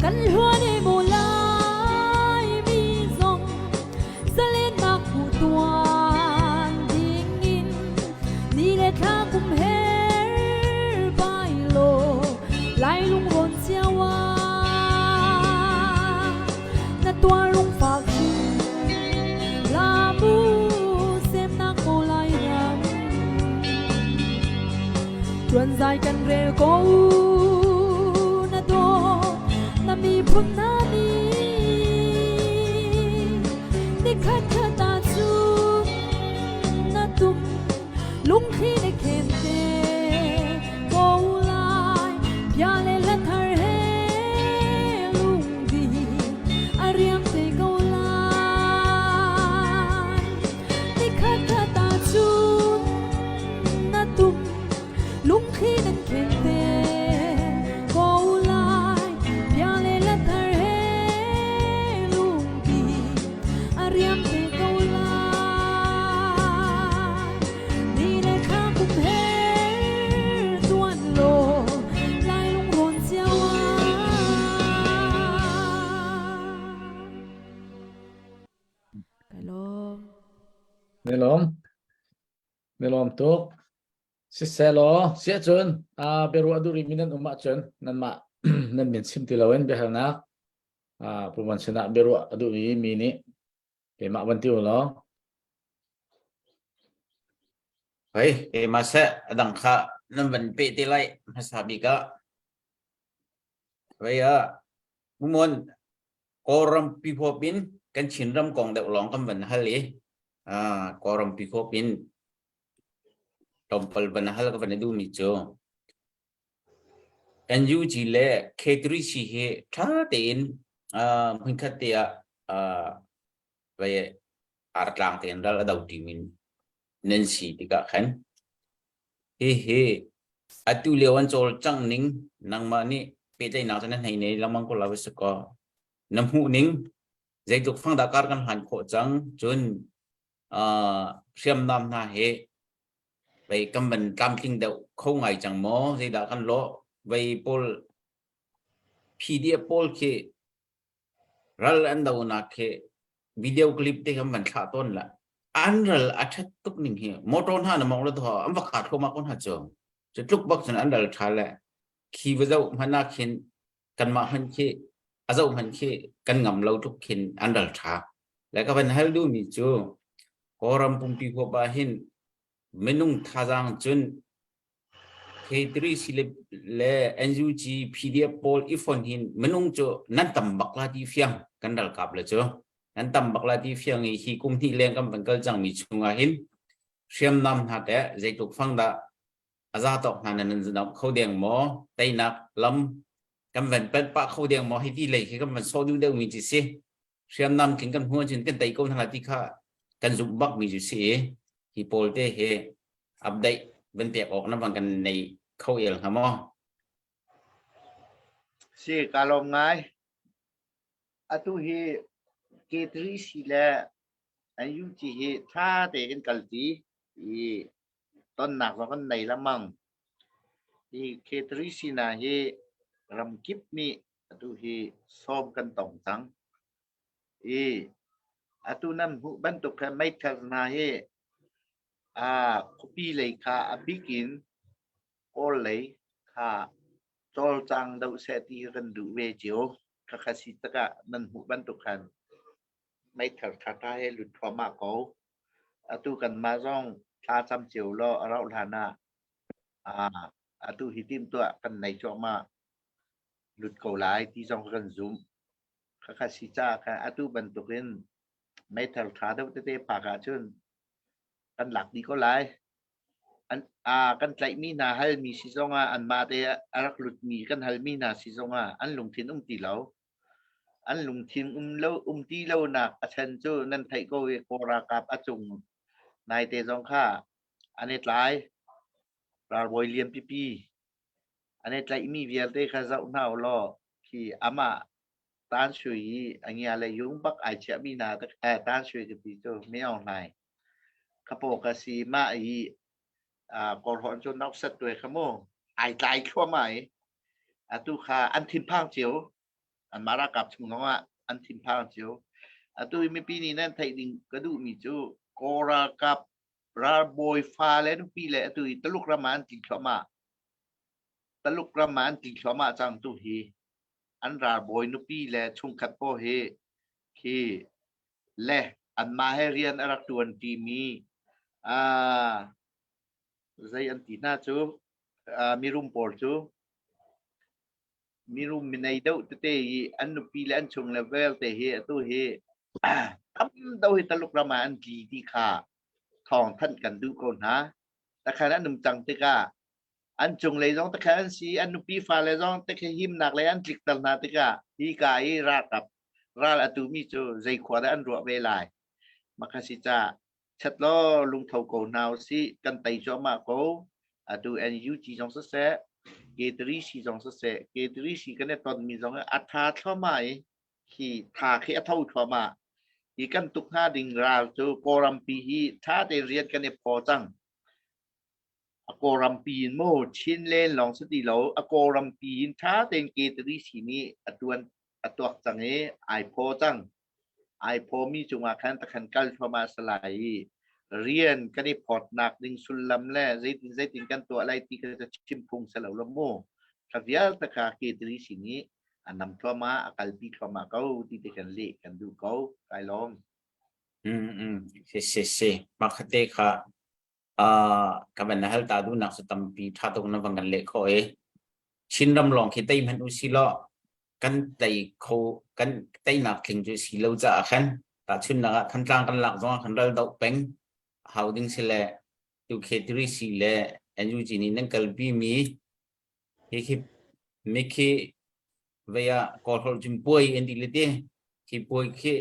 G: kan hluan e maw lai mi zong zalennak hmu tuan ding in ni le thla kum her bai law lai lungrawn cio ah na tuar lungfak la mu semnak maw lai ram.
A: miphun hna nih nikhat khat ahcun na tum lungthli na khen te ko lai bia le hla thar he lungdi a riam te ko lai nikhat khat ahcun na tum lungthli nan khen te ko lai bia le hla thar he lungdi a riam te ko lai ni le thla kum he tuan law lai lungrawn cio ah Kai lawm.
C: Ne lawm. Ne lawm tuk. Siselaw, siahcun biaruah duh rihmi nan um ahcun nanmah nan min chim ti loin biahalnak Pu Mon sinah biaruah a duhmi mi nih keimah van ti u law.
F: Hei, keimah seh a dang kha nan van peh te lai hmasa bik ah. Hei ah, Pu Mon, Kawlram pihuap in kan Chinram kong deuh lawng kan van hal i Kawlram pihuap in Tlawmpal van hal ka van i duhmi cu NUG le K3C hi ṭha tein hmunkhat te ah vai artlang tein ral a do ṭimi nan si tikah khan hihi atu lio an cawlcangh ning nangmah nih pehtlaihnak cu na hnei nei lengmang ko la va si kaw na hmuh ning zeitluk fang dah kar kan hlan khawh cang cun hriamnam hna hi vei kan van tlamtling deuh kho ngai cang maw zeidah kan lawh vei pawl PDF pawl khi ral an donak khi video clip te kan van thlah tawn la an ral a that tuk ning hi motor hna na mong la to an va kha thluahmah ko hna cu cu tluk bak cun an ral tha le khi va zoh hmanh ah khin kanmah hmanh khi a zoh hmanh khi kan ngam lo tluk khin an ral ṭha. Le ka van hal duhmi cu Kawlram pumpi huap ah hin minung thazaang cun K3C le, le NUG PDF pawl i fon hin minung cu nan tam bak la ti fiang kan ralkap le cu nan tam bak la ti fiang i hi kum hnih leng kan van kal cangmi chungah hin hriamnam hna teh zeitluk fang dah a za tawk hna nan nan kho deng maw teinak lam kan van panh pah kho deng maw hei ti lei khi kan van sawh duh deuh mi ci si hriamnam tling kan hmu cun kan tei ko hna ti kha kan zumh bak mi cu si i hi pawl te hi update van pek awk na van kan nei kho el hnga maw
E: Si ka lawm ngai. Atu hi K3C le NUG hi tha tein kalti i tonnak zong kan nei lengmang. Hi K3C hna hi ramkip nih atu hi sawm kan tong cang. I atu nan hmuh bantuk khan meithal hna hi a khuapi lei kha a bik in Kawl lei kha cawlcang deuh seh ti kan duh ve cio. Khakha si takah nan hmuh bantuk khan meithal ṭhaṭha he lut thluahmah ko. Atu kanmah zong thla cam cio law a rauh hlan ah ah atu hi timhtuah kan nei cuahmah lut ko lai ti zong kan zumh. Khakha si caah khan atu bantukin meithal ṭha deuh tete phak ahcun kan lak dih ko lai. An ah kan tlaihmi hna halmi si zongah anmah te a rak lutmi kan halmi hna si zongah an lungthin um ti lo. An lungthin um lo um ti lonak a chan cu nan theih ko i Kawl ralkap a cung naite zong kha an i tlai. Ralbawi lian pipi an i tlaihmi vialte kha zoh hna u law khi amah Tan Sui i a ngia le yung bak ai chiahmi hna eh, Tan Sui ka ti cu Mi Aung Hlaing khapaw ka si mah i Kawlhawn cu noksat tuai kha mu ai tlai thluahmah i atu kha an thinphang cio anmah ralkap chung zongah an thinphang cio. Atu i mipi nih nan theih ding ka duhmi cu Kawl ralkap ralbawi fa le nupi le atu i Taluk ram ah an tli thluahmah. Taluk ram ah an tli thluahmah cang tu hi an ralbawi nupi le chungkhat pawl hi khi le anmah he rian a rak ṭuan ṭimi ah zei an ti hna cu mirum pawl cu. Mirum minei deuh tete i an nupi le an chung le vialte hi atu hi tam deuh hi Taluk ram ah an tli ti kha thawng thanh kan duh ko hna. Takhan an um cang tikah an cunglei zong takhan an si, an nupi fale zong takhan himnak lei an tlikter hna tikah hi ka i ralkap ral a tumi cu zei khua dah an ruah ve lai. Maka si ca chat law lungtho ko hna usih kan tei cuahmah ko. Atu NUG zong siseh, K3 C zong siseh, K3 C kan i tonmi zong a tha thluahmah i khi tha khi a tho thluahmah. Hi kan tuk hnga ding ral cu Kawlrampi hi tha tein rian kan i phaw cang. A Kawlrampi in maw Chinland lawng si ti lo, a Kawlrampi in tha tein K3 C nih a tuan a tuak cang i ai phaw cang. Ai phawmi cungah khan takhan kal thluahmah a si lai i rian kan i phawtnak ding sullam le zeitin zeitin kan tuah lai ti kha chim phung si lo lo mu. Kha vialte kha K3 C nih a nam thluahmah, a kalpi thluahmah ko ti te kan leh kan duh ko. Kai lawm.
F: Mm mm si si si makhate kha uh ka van hal ta du nak su tampi tha tuk na van kan leh kho e Chinram lawng khi tei hmanh u si law kan tei kho kan teinak tling cu si lo caah khan tahchunhnak ah Thantlang kan lak zong ah khan ral doh peng hau ding si le tu K3C le NUG nih nan kalpi mi hi khi mi khi vei ah Kawl holh cun puai an ti le ti khi puai khi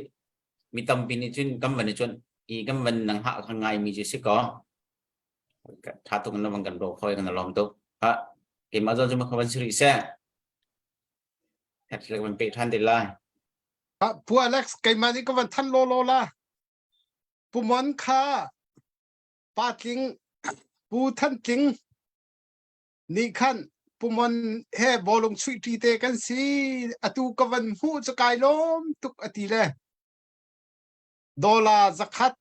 F: mi tampi nih cun kan van i cuanh i kan van nang hah kha ngai mi cu si ko tha tuk na van kan ro khoi kan lawm tuk ha keimah zong cu ma kha van si rih seh Hat le van pe than te lai.
D: Pu Alex keimah nih ka van than law law la. Pu Mon kha Pa Tling Pu Than Tling nih khan Pu Mon he bawlung chuih ṭi te kan si atu ka van hmuh cu kai lawm tuk ati le dollar zakhat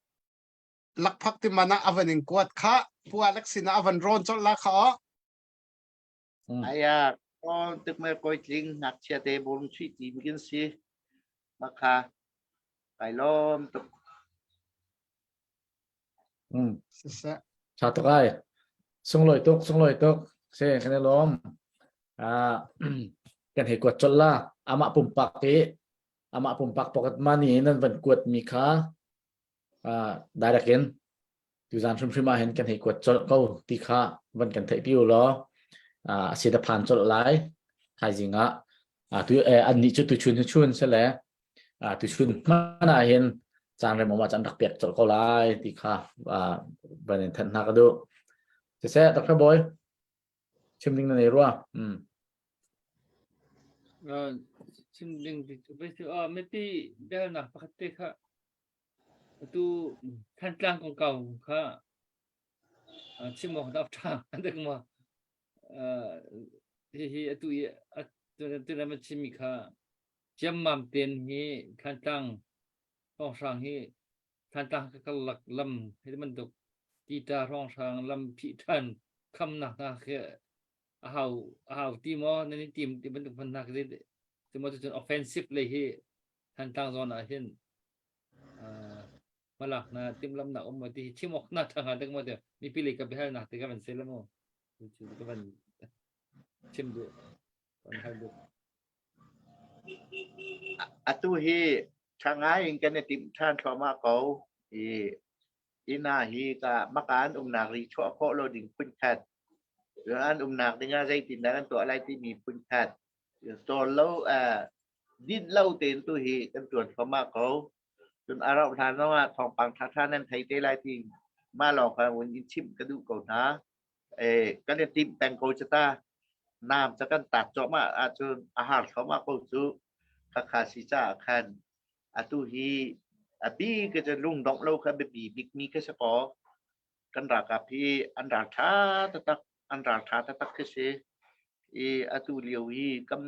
D: lakphak ti man ah a van in kuat kha Pu Alex sinah a van rawn colh la kha aw.
E: Aya on tuk me koi tling ngakchia te bawlung chuih ti bikin si makha kai lawm tuk.
D: Siseh.
C: Tha tuk ai. Sunglawi tuk, sunglawi tuk. Se kan i lawm. Ah kan hei kuat colh la. Amah pumpak i amah pumpak pocket money nan van kuat mi kha ah direct in tuzan hrimhrim ah hin kan hei kuat colh ko ti kha van kan theih pi u law ah a si da phan colh lai thaizing ah ah tu eh, an nih cu tuchun hi chun se le ah tuchun hman ah hin caan rem um ah caan rak pek colh ko lai ti kha ah van in thanh hna ka duh siseh Dr. Boy chim ding na nei rua mm.
B: Chim ding mipi biahalnak pakhat te kha Atu Thantlang kongkau kha chim awk dah ṭha an dek maw? Hihi atu i tutan an chimmi kha ciammam ten hi Thantlang hrawnghrang hi Thantlang ka karlak lam hi bantuk tita hrawnghrang lam phih ṭhan khamnak hna khi a hau a hau ti maw nan i tim ti bantuk hman hna khi cu maw cucun offensive lei hi Thantlang zawn ah hin hmalak na timhlamnak um ti chim awk na ṭha hnga dek maw ti mipi lei ka biahalnak te ka van se la mu ka van chim duh kan hal duh
E: Atu hi ṭha ngai in kan i timh ṭhan thluahmah ko i ina hi ka makan umnak ri chuah khawh lo ding phun khat an umnak dingah zeitindah kan tuah lai timi phun khat cawl lo dinh lo tein tu hi kan ṭuan thluahmah ko. Cun a rauh hlan zongah thawngpang ṭhaṭha nan thei te lai ti mah lawng kha vun in chimh ka duh ko hna. Eh, kan i timh peng ko cu ta. Naam ca kan taat cuahmah ahcun a har thluahmah ko cu. Khakha si caah khan atu hi a bik cu lungdongh lo kha biapi bikmi kha si kaw kan ralkap hi an ralṭha taktak an ralṭha taktak khi si. I atu lio hi kan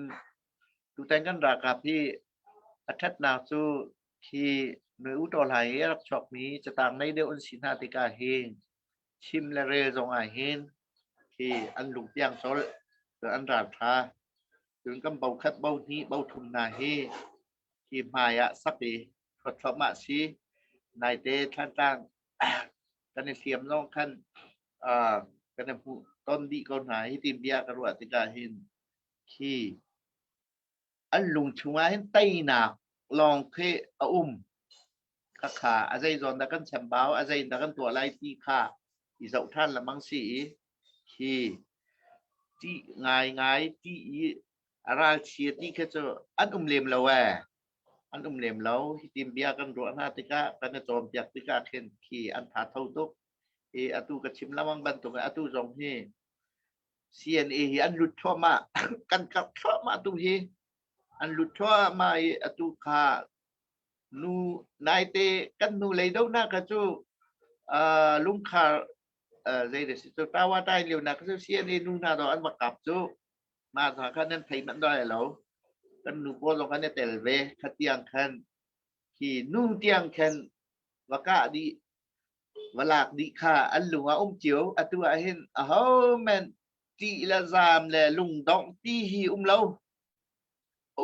E: tutan kan ralkap hi a ṭhatnak cu khi Nui U Taw Hlai i a rak chuakmi catang nei deuh an si hna tikah hin chim le rel zong ah hin khi an lungpiang colh an ralṭha. Cun kan bo khat bo hnih bo thum hna hi hi hmai ah sak i thuat thluahmah si. Naite Thlantlang kan i hliam zong khan uh, kan i hmuh ton dih ko hna. Hi ti bia ka ruah tikah hin khi. An lung chungah hin teinak lawng khi a um. Khakha a zei zawn dah kan chambau, a zei dah kan tuah lai ti kha i zoh ṭhan lengmang si i hi ṭih ngaingai ṭih i a ralchia ti kha cu an um lem lo ee. An um lem lo. Hitin bia kan ruah hna tikah kan i cawnpiak tikah khin khi an tha tho tuk. I atu ka chim lengmang bantuk in atu zong hi CNA hi an lut thluahmah. Kan karh thluahmah tu hi. An lut thluahmah i atu kha nu naite kan nu lei donak kha cu uh, lungkhar uh, zei da si cu tawa tai lio nak cu CNA nu hna do an va kap cu ma hna kha nan thei manh dai lo kan nu pawl zong kan i tel ve kha tiang khan khi nu tiang khan va kah dih va lak dih kha an lung ah um cio atu ah hin aho men ṭih le zaam le lungdongh ti hi um lo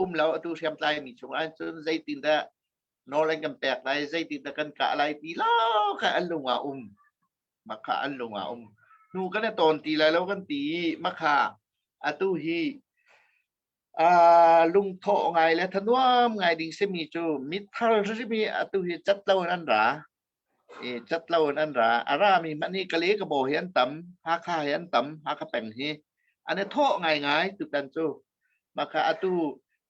E: um lo atu hriamtlai mi chung ah cun zeitin dah nawl an kan pek lai zeitin dah kan kah lai ti lo kha an lung ah um makha an lung ah um hnu kan i tawn ti lai lo kan ti i makha atu hi lungthawh ngai le thanuam ngai ding simi cu mithar hrim hi atu hi cat lo in an ra i cat lo in an ra a rami hmanh hi Kale Kabaw hi an tam Hakha hi an tam Hakha peng hi an i thawh ngaingai tutan cu maka atu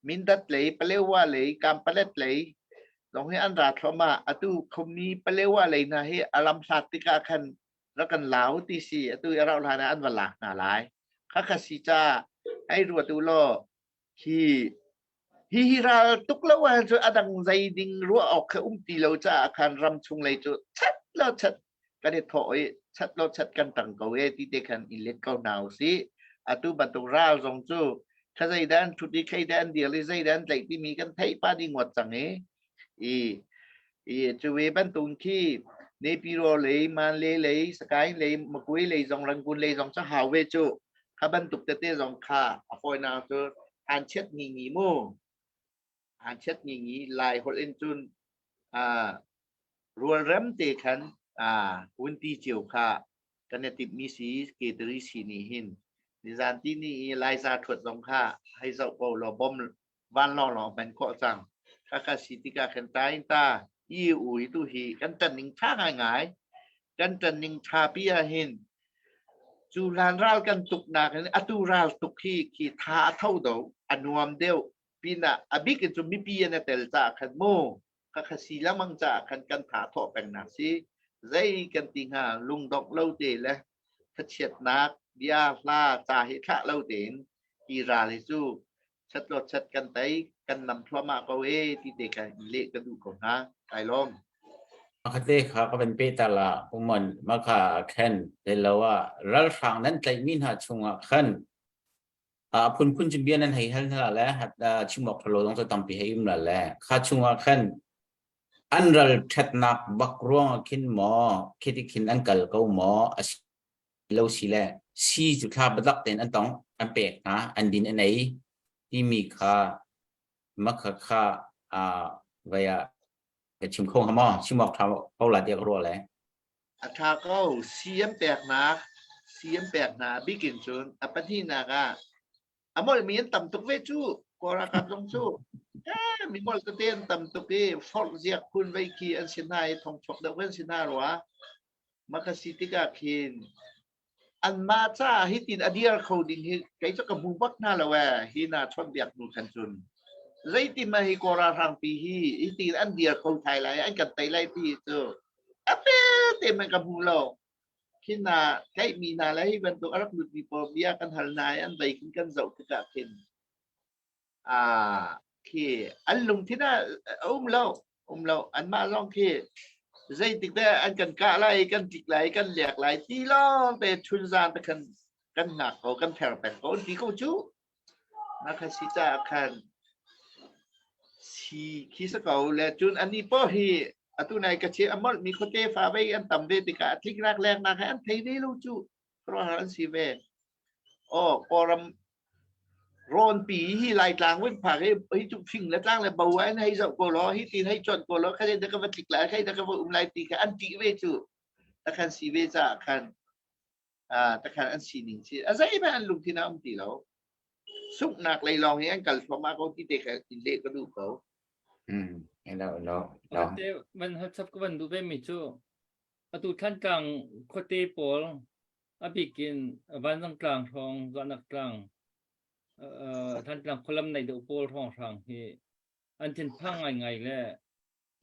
E: Mindat lei Palewa lei Kampalet lei zong hi an ra thluahmah atu khumi Palewa lei hna hi a lam hlat tikah khan rak kan lau ti si atu i a rauh hlan ah an va lak hna lai khakha si ca hei ruat u law hi hi hi ral tuk lo ah cu a dang zei ding ruah awk kha um ti lo caah khan ram chung lei cu chat lo chat kan i thawh i chat lo chat kan tang ko e ti te khan in let ko hna u si atu bantuk ral zong cu kha zei dan thut i khei dan dir i zei dan tlaih timi kan theih pa ding ngawt cang i i i cu ve bantuk khi Nepiro lei Manle lei Sakaing lei Makui lei zong Rangoon lei zong cu hau ve cu kha bantuk tete zong kha a fawinak cu an chiat ngi ngi mu an chiat ngi ngi lai holh in cun rualrem te khan hun ti cio kha kan i timhmi si ketari si nih hin nizan ti ni i Laiza ṭhuat zong kha hei zoh ko law bom vanlawng lawng hman khawh cang. Khakha si tikah khan ta in ta EU hi tu hi kan ṭan ning ṭha ngaingai. Kan ṭan ning ṭha pi ah hin cu hlan ral kan tuknak in atu ral tuk hi khi tha a tho do a nuam deuh pinah a bik in cu mipi an a tel caah khan mu khakha si lamang caah khan kan tha thawh pengnak si zei kan ti hnga lungdongh lo te le thachiatnak bia hla ca hi thlah lo tein hi ral hi cu chat lo chat kan tei kan nam thluahmah ko e ti te kan leh ka duh ko hna kai lawm
F: Khate kha ka van pe ta la umon makha khen te lo ah ralhrang nan tlaih mi hna chungah khan a phunphun cun bia nan hei hal hna le chim awk thalo zong cu tampi hei um la le kha chungah khan an ral ṭhatnak bak ruangah khin maw khiti khin an kal ko maw a lo si le si cu thla biatak tein an tong an pek hna an din an ei timi kha makha kha a vai ah ka chim kho hnga maw chim awk ṭha ko la tiah ka ruah le
E: A ṭha ko si an peknak si an pek hna bikin cun a pahnihnak ah a molhmi an tam tuk ve cu Kawl ralkap zong cu eh mi molh tete an tam tuk i forh ziak phun vei khi an si hna i thongchuak deuh an si hna rua Maka si tikah khin anmah caah hitin a dir kho ding hi kei cu ka hmu bak hna lo ee hi na chawnhbiak hnu khan cun zeitin mah hi Kawl ralhrangpi hi hitin an dir kho thai lai an kan tei lai ti cu a pe te man ka hmu lo khin na tlaihmi hna le hi bantuk a rak lutmi pawl bia kan hal hna i an vei khin kan zoh tikah khin ah khi an lungthin ah a um lo um lo anmah zong khi zeitik dah an kan kah lai kan tlik lai kan lek lai ti lawng te chun zan te khan kan ngak ko kan ther peng ko ti ko cu na kha si caah khan si khi sa ko le cun ani po hi atu nai ka che amol mi khote fa vei an tam ve tikah a tlik rak lek nak he an thei ve lo cu khuaruahhar an si ve. Aw, Kawlram rawnpi hi Laitlang vun phak hi hi cu fing le tlang le bo ah hei zoh ko law hi tin hei chawnh ko law kha da ka va tlik lai kha da ka va um lai ti kha an ṭih ve cu takhan si ve caah khan takhan an sining si a zeihmanh an lungthin ah um ti lo. Sunghnak lei lawng hi an kal thluahmah ko ti te kha in leh ka duh ko.
F: Lo lo lo.
B: Te van hal chap ka van duh ve mi cu atu Thantlang khuate pawl a bik in Vanzang tlang hrawng Zahnak tlang Thantlang khualam nei deuh pawl hrawng hrang hi an thinphang ngaingai le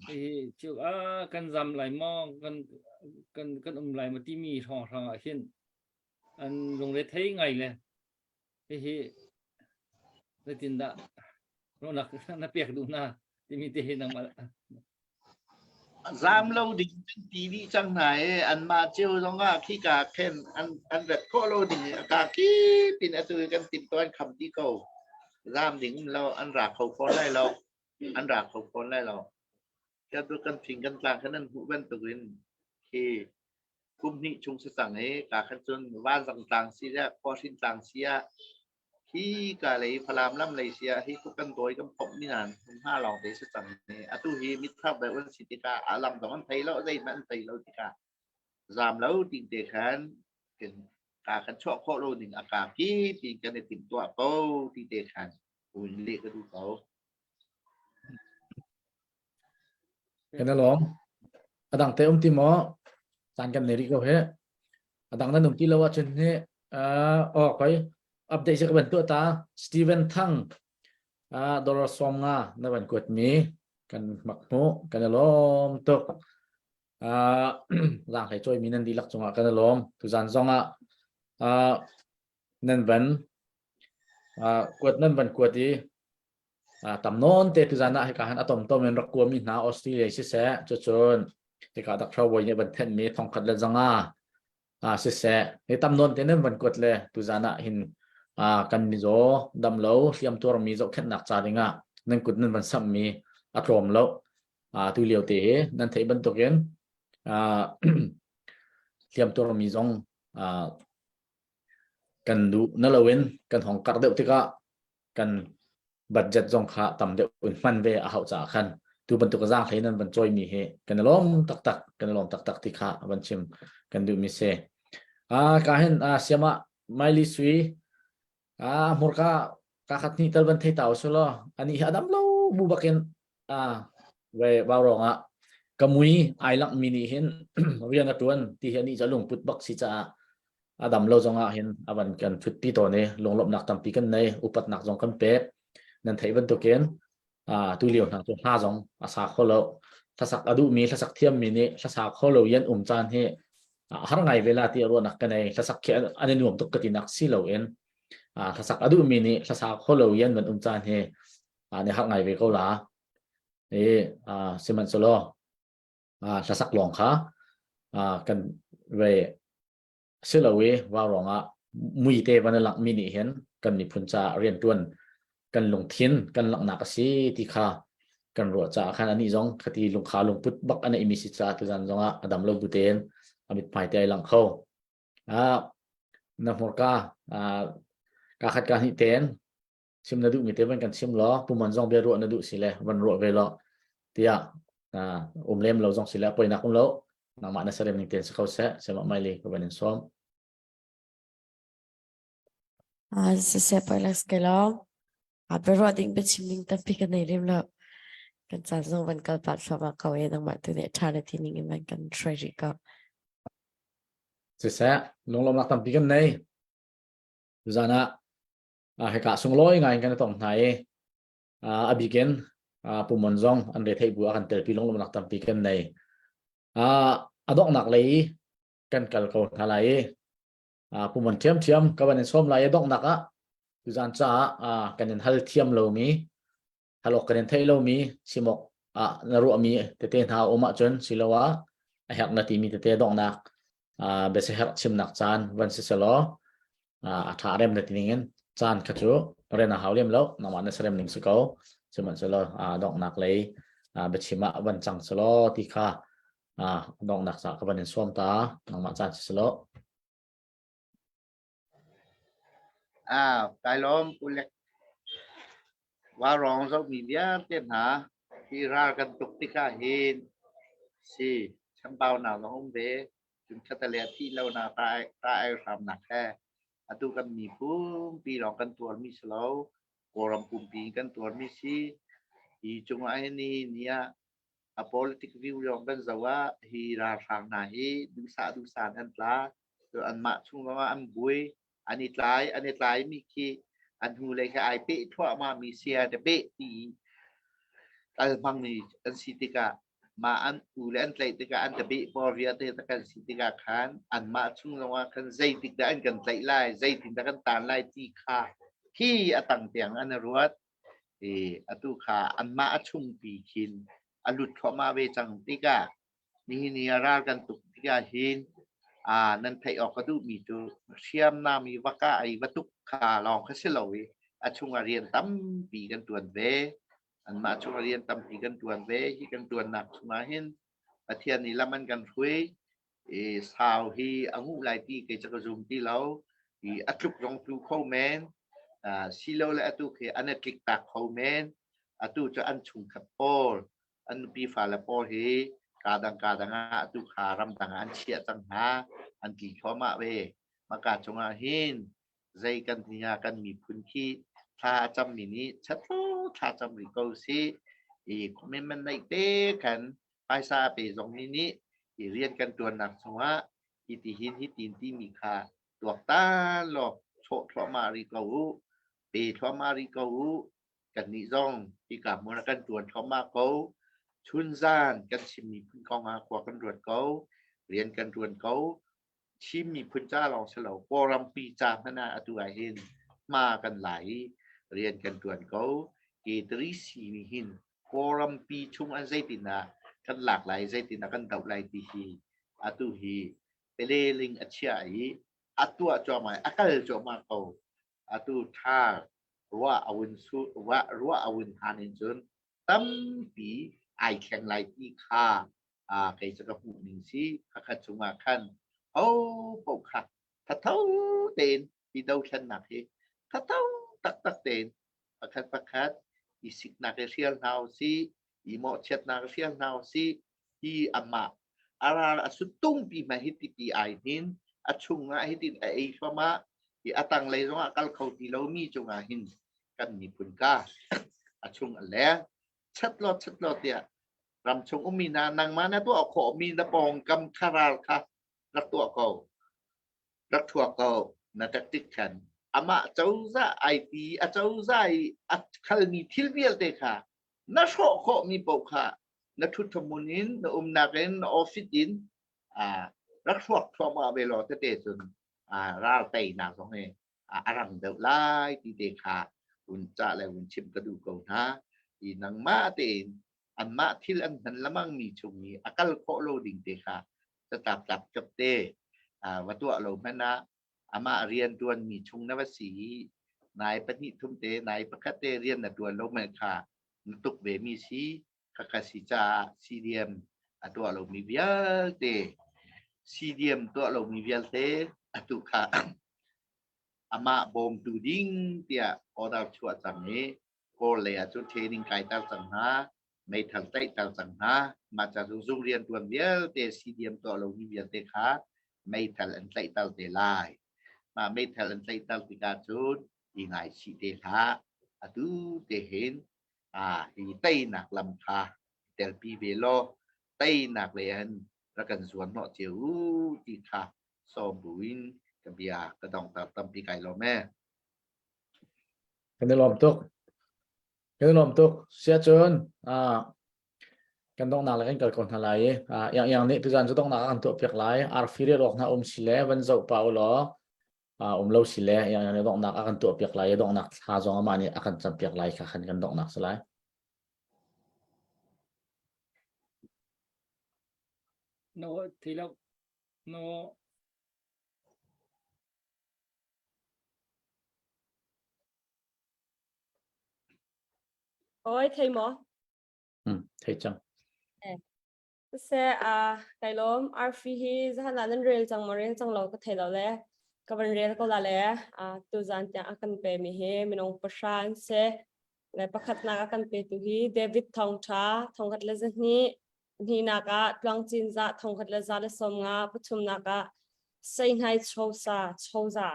B: hi cu a kan zam lai maw kan kan kan um lai maw timi hrawng hrang ah hin an lungre thei ngai le hihi zeitindah ruahnak na pek duh hna timi te hi nangmah
E: Zam lo ding kan ti dih cang hna i anmah cio zongah khika khin an an rat khawh lo ding i a ka kip in atu i kan timhtuah an kham dih ko. Zam ding um lo an ra kho fawn lai lo. An ra kho fawn lai lo. Kan kan thing kan tlang khan an hmuh bantukin khi kum hnih chung si cang i ka khan cun vanzang tlang si le khuahrin tlang si ah hi ka lei Falam lam lei si ah hi tluk kan dawi kan phomh mi hna hna lawng te si cang i atu hi mitthar deuh an si tikah a lam zong an thei lo zeihmanh an thei lo tikah zam lo ting te khan kan ka kan chuah khawh lo ning a ka ki ti kan i timhtuah ko ti te khan un le ka duh ko.
C: Kan alawm. A dang te um ti maw? Caan kan nei rih ko he. A dang nan um ti lo ahcun hi uh, oh koi update si ka ban tuah ta Steven Thang uh, dollar som nga na ban kuat mi kan mak hmu kan alawm tuk. Uh, lang hlei choi mi nan dihlak cungah kan alawm. Tuzan zong ah uh, nan van uh, kuat nan van kuat i tam nawn te tuzan ah hika han a tomtom in rak kuami hna Australia siseh cucun hika Dr. Wai nih van thenmi thongkhat le zanga siseh hi tam nawn te nan van kuat le tuzan ah hin kan mizaw dam lo hliam tuarmi zohkhenhnak ca dingah nan kut nan van samhmi a tlawm lo tu lio te hi nan theih bantukin hliam tuarmi zong kan duh na loin kan hong karh deuh tikah kan budget zong kha tam deuh in hman ve a hauh caah khan tu bantuk zaang hlei nan van cawi hi kan i lawm taktak kan i lawm taktak ti kha van chim kan duh mi si a ka hin a siama maili sui a hmurka ka khat ni tal van thei tau su lo ani hi adam lo bu bakin a ve vau rong ah ka mui ai lang mi nih hin rian a tuan ti hi ani cha lungput bak si caah a dam lo zong ah hin a van kan thutpi tawn i lunglawmhnak tampi kan nei upatnak zong kan pek nan theih bantukin tu lio hna cu hla zong a sa kho lo hlasak a duhmi hlasak thiammi nih hlasa kho lo yan um caan hi har ngai ve la ti ruahnak ka nei hlasak khi an i nuam tuk ka tinak si lo in hlasak a duhmi nih hlasa kho lo yan van um caan hi ne har ngai ve ko la e sihmanhsehlaw hlasak lawng kha kan ve si lo i vau ruangah muite van a langhmi nih hin kan miphun caah riantuan kan lungthin kan langhnak a si ti kha kan ruah caah khan anih zong khati lungkha lungput bak a neihmi si caah tuzan zongah a dam lo bu tein a mithmai te ai lang kho. Ah na hmurka ah ka khat ka hnih ten chim na duhmi te van kan chim law puman zong bia ruah na duh si le van ruah ve law tiah um lem lo zong si le poinak um lo nangmah na sarem ning ten si kho seh sema mai le ka van in sawm
G: Ah siseh poilas ke lo a bia ding biachim ding tampi ka nei lem lo kan caan zong van kal pah thluahmah ko e nangmah tu nih ṭha na ti ning in van kan hruai rih ko
C: siseh lunglawmnak tampi kan nei tuzan ah hika sunglawi ngai in kan i tong hna i a bikin pumon zong an retheih bu a kan telpi lunglawmnak tampi kan nei. A donghnak lei kan kal ko hna lai i pumon ṭhiamṭhiam ka van in sawm lai i donghnak ah tuzan caah kan in hal thiam lomi hal awk kan in theih lomi chim awk ah na ruahmi tete hna um ahcun siloah a herh na timi tete donghnak biasiherh chimnak caan van si selaw a ṭha rem na ti ningin caan kha cu ren a hau lem lo nangmah na serem ning si ko sihmanhsehlaw donghnak lei biachim ah van cang selaw ti kha donghnak ca ka van in sawm ta nangmah caan si selaw
E: Ah, kai lawm ulek wa rong zohmi vialte hna hi ral kan tuk tikah hin si chambaunak zong um ve cun khatale thih lonak ra ai hramnak he. Atu kan miphun pi lawng kan tuarmi si lo. Kawlram pumpi in kan tuarmi si. Hi cungah hin nihin ni ah a politic view lawng kan zoh ah hi ralhrang hna hi duhsah duhsah in an tla. Anmah chung zongah an buai. An i tlai, an i tlaimi khi an hnulei khi ai peh thluahmah mi sia te peh ti i kal hmangmi an si tikah mah an u le an tlaih tikah an tabeh pawl vialte ta kan si tikah khan anmah chung zongah khan zeitik dah an kan tlaih lai zeitin dah kan tan lai ti kha khi a tang tiang an i ruat i atu kha anmah a chungpi khin a lut thluahmah ve cang tikah nihin ni ah ral kan tuk tikah hin aa nan theih awk ka duhmi cu hriamnam i va kah i va tuk kha lawng kha si lo i a chungah rian tampi kan tuan ve Anmah chungah rian tampi kan ṭuan ve. Hi kan ṭuannak chungah hin Pathian nih lam an kan hruai. I sau hi a nguh lai ti kei cu ka zum ti lo. I a tluk zong tlu kho men. Uh, silole atu khi an i tliktak kho men. Atu cu an chungkhat pawl, an nupi fale pawl hi kaa dang kaa dang ah atu kha ramdang ah an chiah cang hna. An tli thluahmah ve. Maka cungah hin zei kan ti hnga kan miphun khi thla a cammi nih chatlo thla cam rih ko sih i commitment neih te khan phaisa a pe zong mi nih i rian kan tuannak chungah hi ti hin hi tin timi kha tuaktan law chawh thluahmah rih ko u pe thluahmah rih ko u kannih zong hika hmun ah kan tuan thluahmah ko chunzan kan chim miphun kong ah khua kan ruat ko rian kan tuan ko Chin miphun ca lawng si lo Kawlrampi ca hmanh ah atu ah hin hma kan la i rian kan ṭuan ko. K3C nih hin Kawlrampi chung an zeitin ah kan lak lai, zeitin ah kan doh lai ti hi atu hi peleling a chiah i a tuah cuahmah i a kal cuahmah ko. Atu ṭha ruah a vun su ruah ruah a vun han in cun tampi ai thleng lai ti kha ah kei cu ka hmuh ning si khakhat chungah khan ho paoh kha thatho tein hi dothlennak hi thatho taktak tein pakhat pakhat i siknak i hrial hna usih i mawhchiatnak i hrial hna usih hi amah a ral a suttung pi hmanh hi tipi ai hnin a chungah hitin a ei thluahmah i a tanglei zongah kal kho ti lomi cungah hin kan miphun ka a chung a leng chat law chat law tiah ramchung ummi hna nangmah na tuah khawhmi na pawngkam kha ral kha rak tuah ko rak thuak ko na tactic khan amah cozah ai ti a cozah i a khalmi thil vialte kha na hrawh khawhmi paoh kha na ṭhuthamun in na umnak in na office in rak hruak thluahmah ve law tete cun ral teinak zong hi a rang deuh lai ti te kha un cah le un chimh ka duh ko hna i nangmah tein anmah thil an hman lamang mi chung i a kal khawh lo ding te kha catlap tlap tlap te va tuah lo hmanh ah amah rian tuan mi chung na va si i nai pahnih thum te nai pakhat te rian na tuan lo man kha na tuk ve mi si khakha si caah CDM a tuah lomi vialte CDM tuah lomi vialte atu kha amah bawmtu ding tiah order chuah cang i Kawl lei ah cun training kaiter cang hna meithal tlaihter cang hna mah ca cu zung riantuan vialte CDM tuah lomi vialte kha meithal an tlaihter te lai mah meithal an tlaihter tikah cun i ngaichih te hlah atu te hin ah hi teinak lam kha telpi ve law teinak lei an rak kan zuan hnawh cio u ti kha sawm buin ka bia ka dongter tampi kai lawm e.
C: Kan i lawm tuk. Kan i lawm tuk. Sia cun ah kan donghnak le kan kal ko hna lai i ah yang yang nih tuzan cu donghnak kan tuah piak lai. Arfi rial awk hna um si le van zoh pa u law um lo si le donghnak a kan tuahpiak lai i donghnak thla zong amah nih a kan campiak lai kha khan kan donghnak si lai.
B: No, thei lo. No.
H: Oi, thei maw?
C: Hmm, thei cang.
H: Siseh, aa kai lawm. Arfi hi zahan ah nan rel cang maw rel cang lo ka thei lo le ka van rel ko la le aa tuzan tiang a kan pemi hi minung pahra an si. Le pakhatnak a kan petu hi David Thawngṭha 1200, hnihnak ah Tluang Cinzah 1115, pathumnak ah Seihnai Chosa Choza.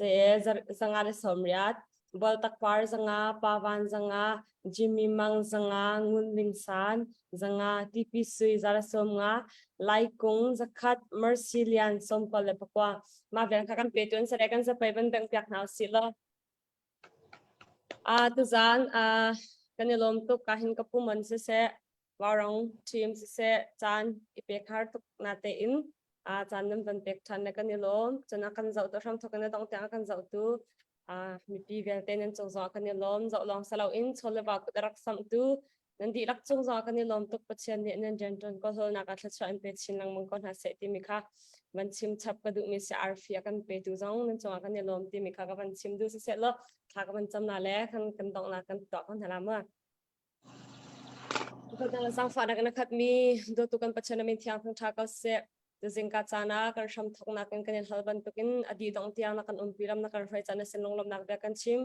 H: Se zanga le 80, Boltak Par 500, Pavan 500, Jimmy Mang 500, Ngun Ling San 500, TP Sui 150, Lai Kung 100, Mercy Lian 99. Mah vial kha kan pe tuan sare kan zapei van beng piak hna usih law. A tuzan a kan i lawm tuk ka hin ka pu mon siseh Vaurong team siseh caan i pek har tuk na tein a caan nan van pek ṭhan le kan i lawm. Cun a kan zohtu hramthawk in a dongh tiang a kan zohtu mipi vialte nan cung zongah kan i lawm. Zoh lawng si loin chaw le va kut a rak samhtu nan dihlak cung zongah kan i lawm tuk. Pathian nih nan rianṭuan kawlhawlnak ah thluachuah in pe chin lengmang ko hna seh timi kha van chim chap ka duhmi si arfi a kan petu zong nan cungah kan i lawm timi kha ka van chim duh siseh law thla ka van cam na le kan kan donghnak kan tuah ko hna la mu. Zaangfahnak in a khatmi dawtu kan Pathian na min thiang thangṭha ko seh. Tuzingka caan ah kan hram thawknak in kan in hal bantukin a dih dong tiang na kan umpi ram na kan hruai caan na sin lunglawmhnak bia kan chim.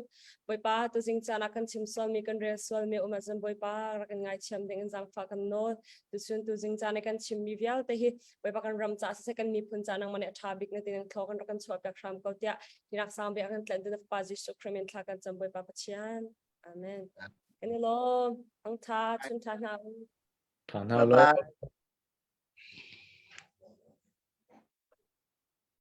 H: Bawipa tuzing caan ah kan chim sualmi kan rel sualmi um ahcun Bawipa rak in ngaithiam ding in zaangfah kan nawl. Tuchun tuzing caan i kan chimmi vialte hi Bawipa kan ram caah siseh kan miphun caah nangmah nih a ṭha bik na ti ning thlaw kan rak kan chuahpiak hram ko tiah hi nak sang bik a kan tlanhtu na Fapa Jesuh Khrih min thla kan cam Bawipa Pathian. Amen. Kan i lawm. Ang tha, chun tha hna.
C: Tha hna lo.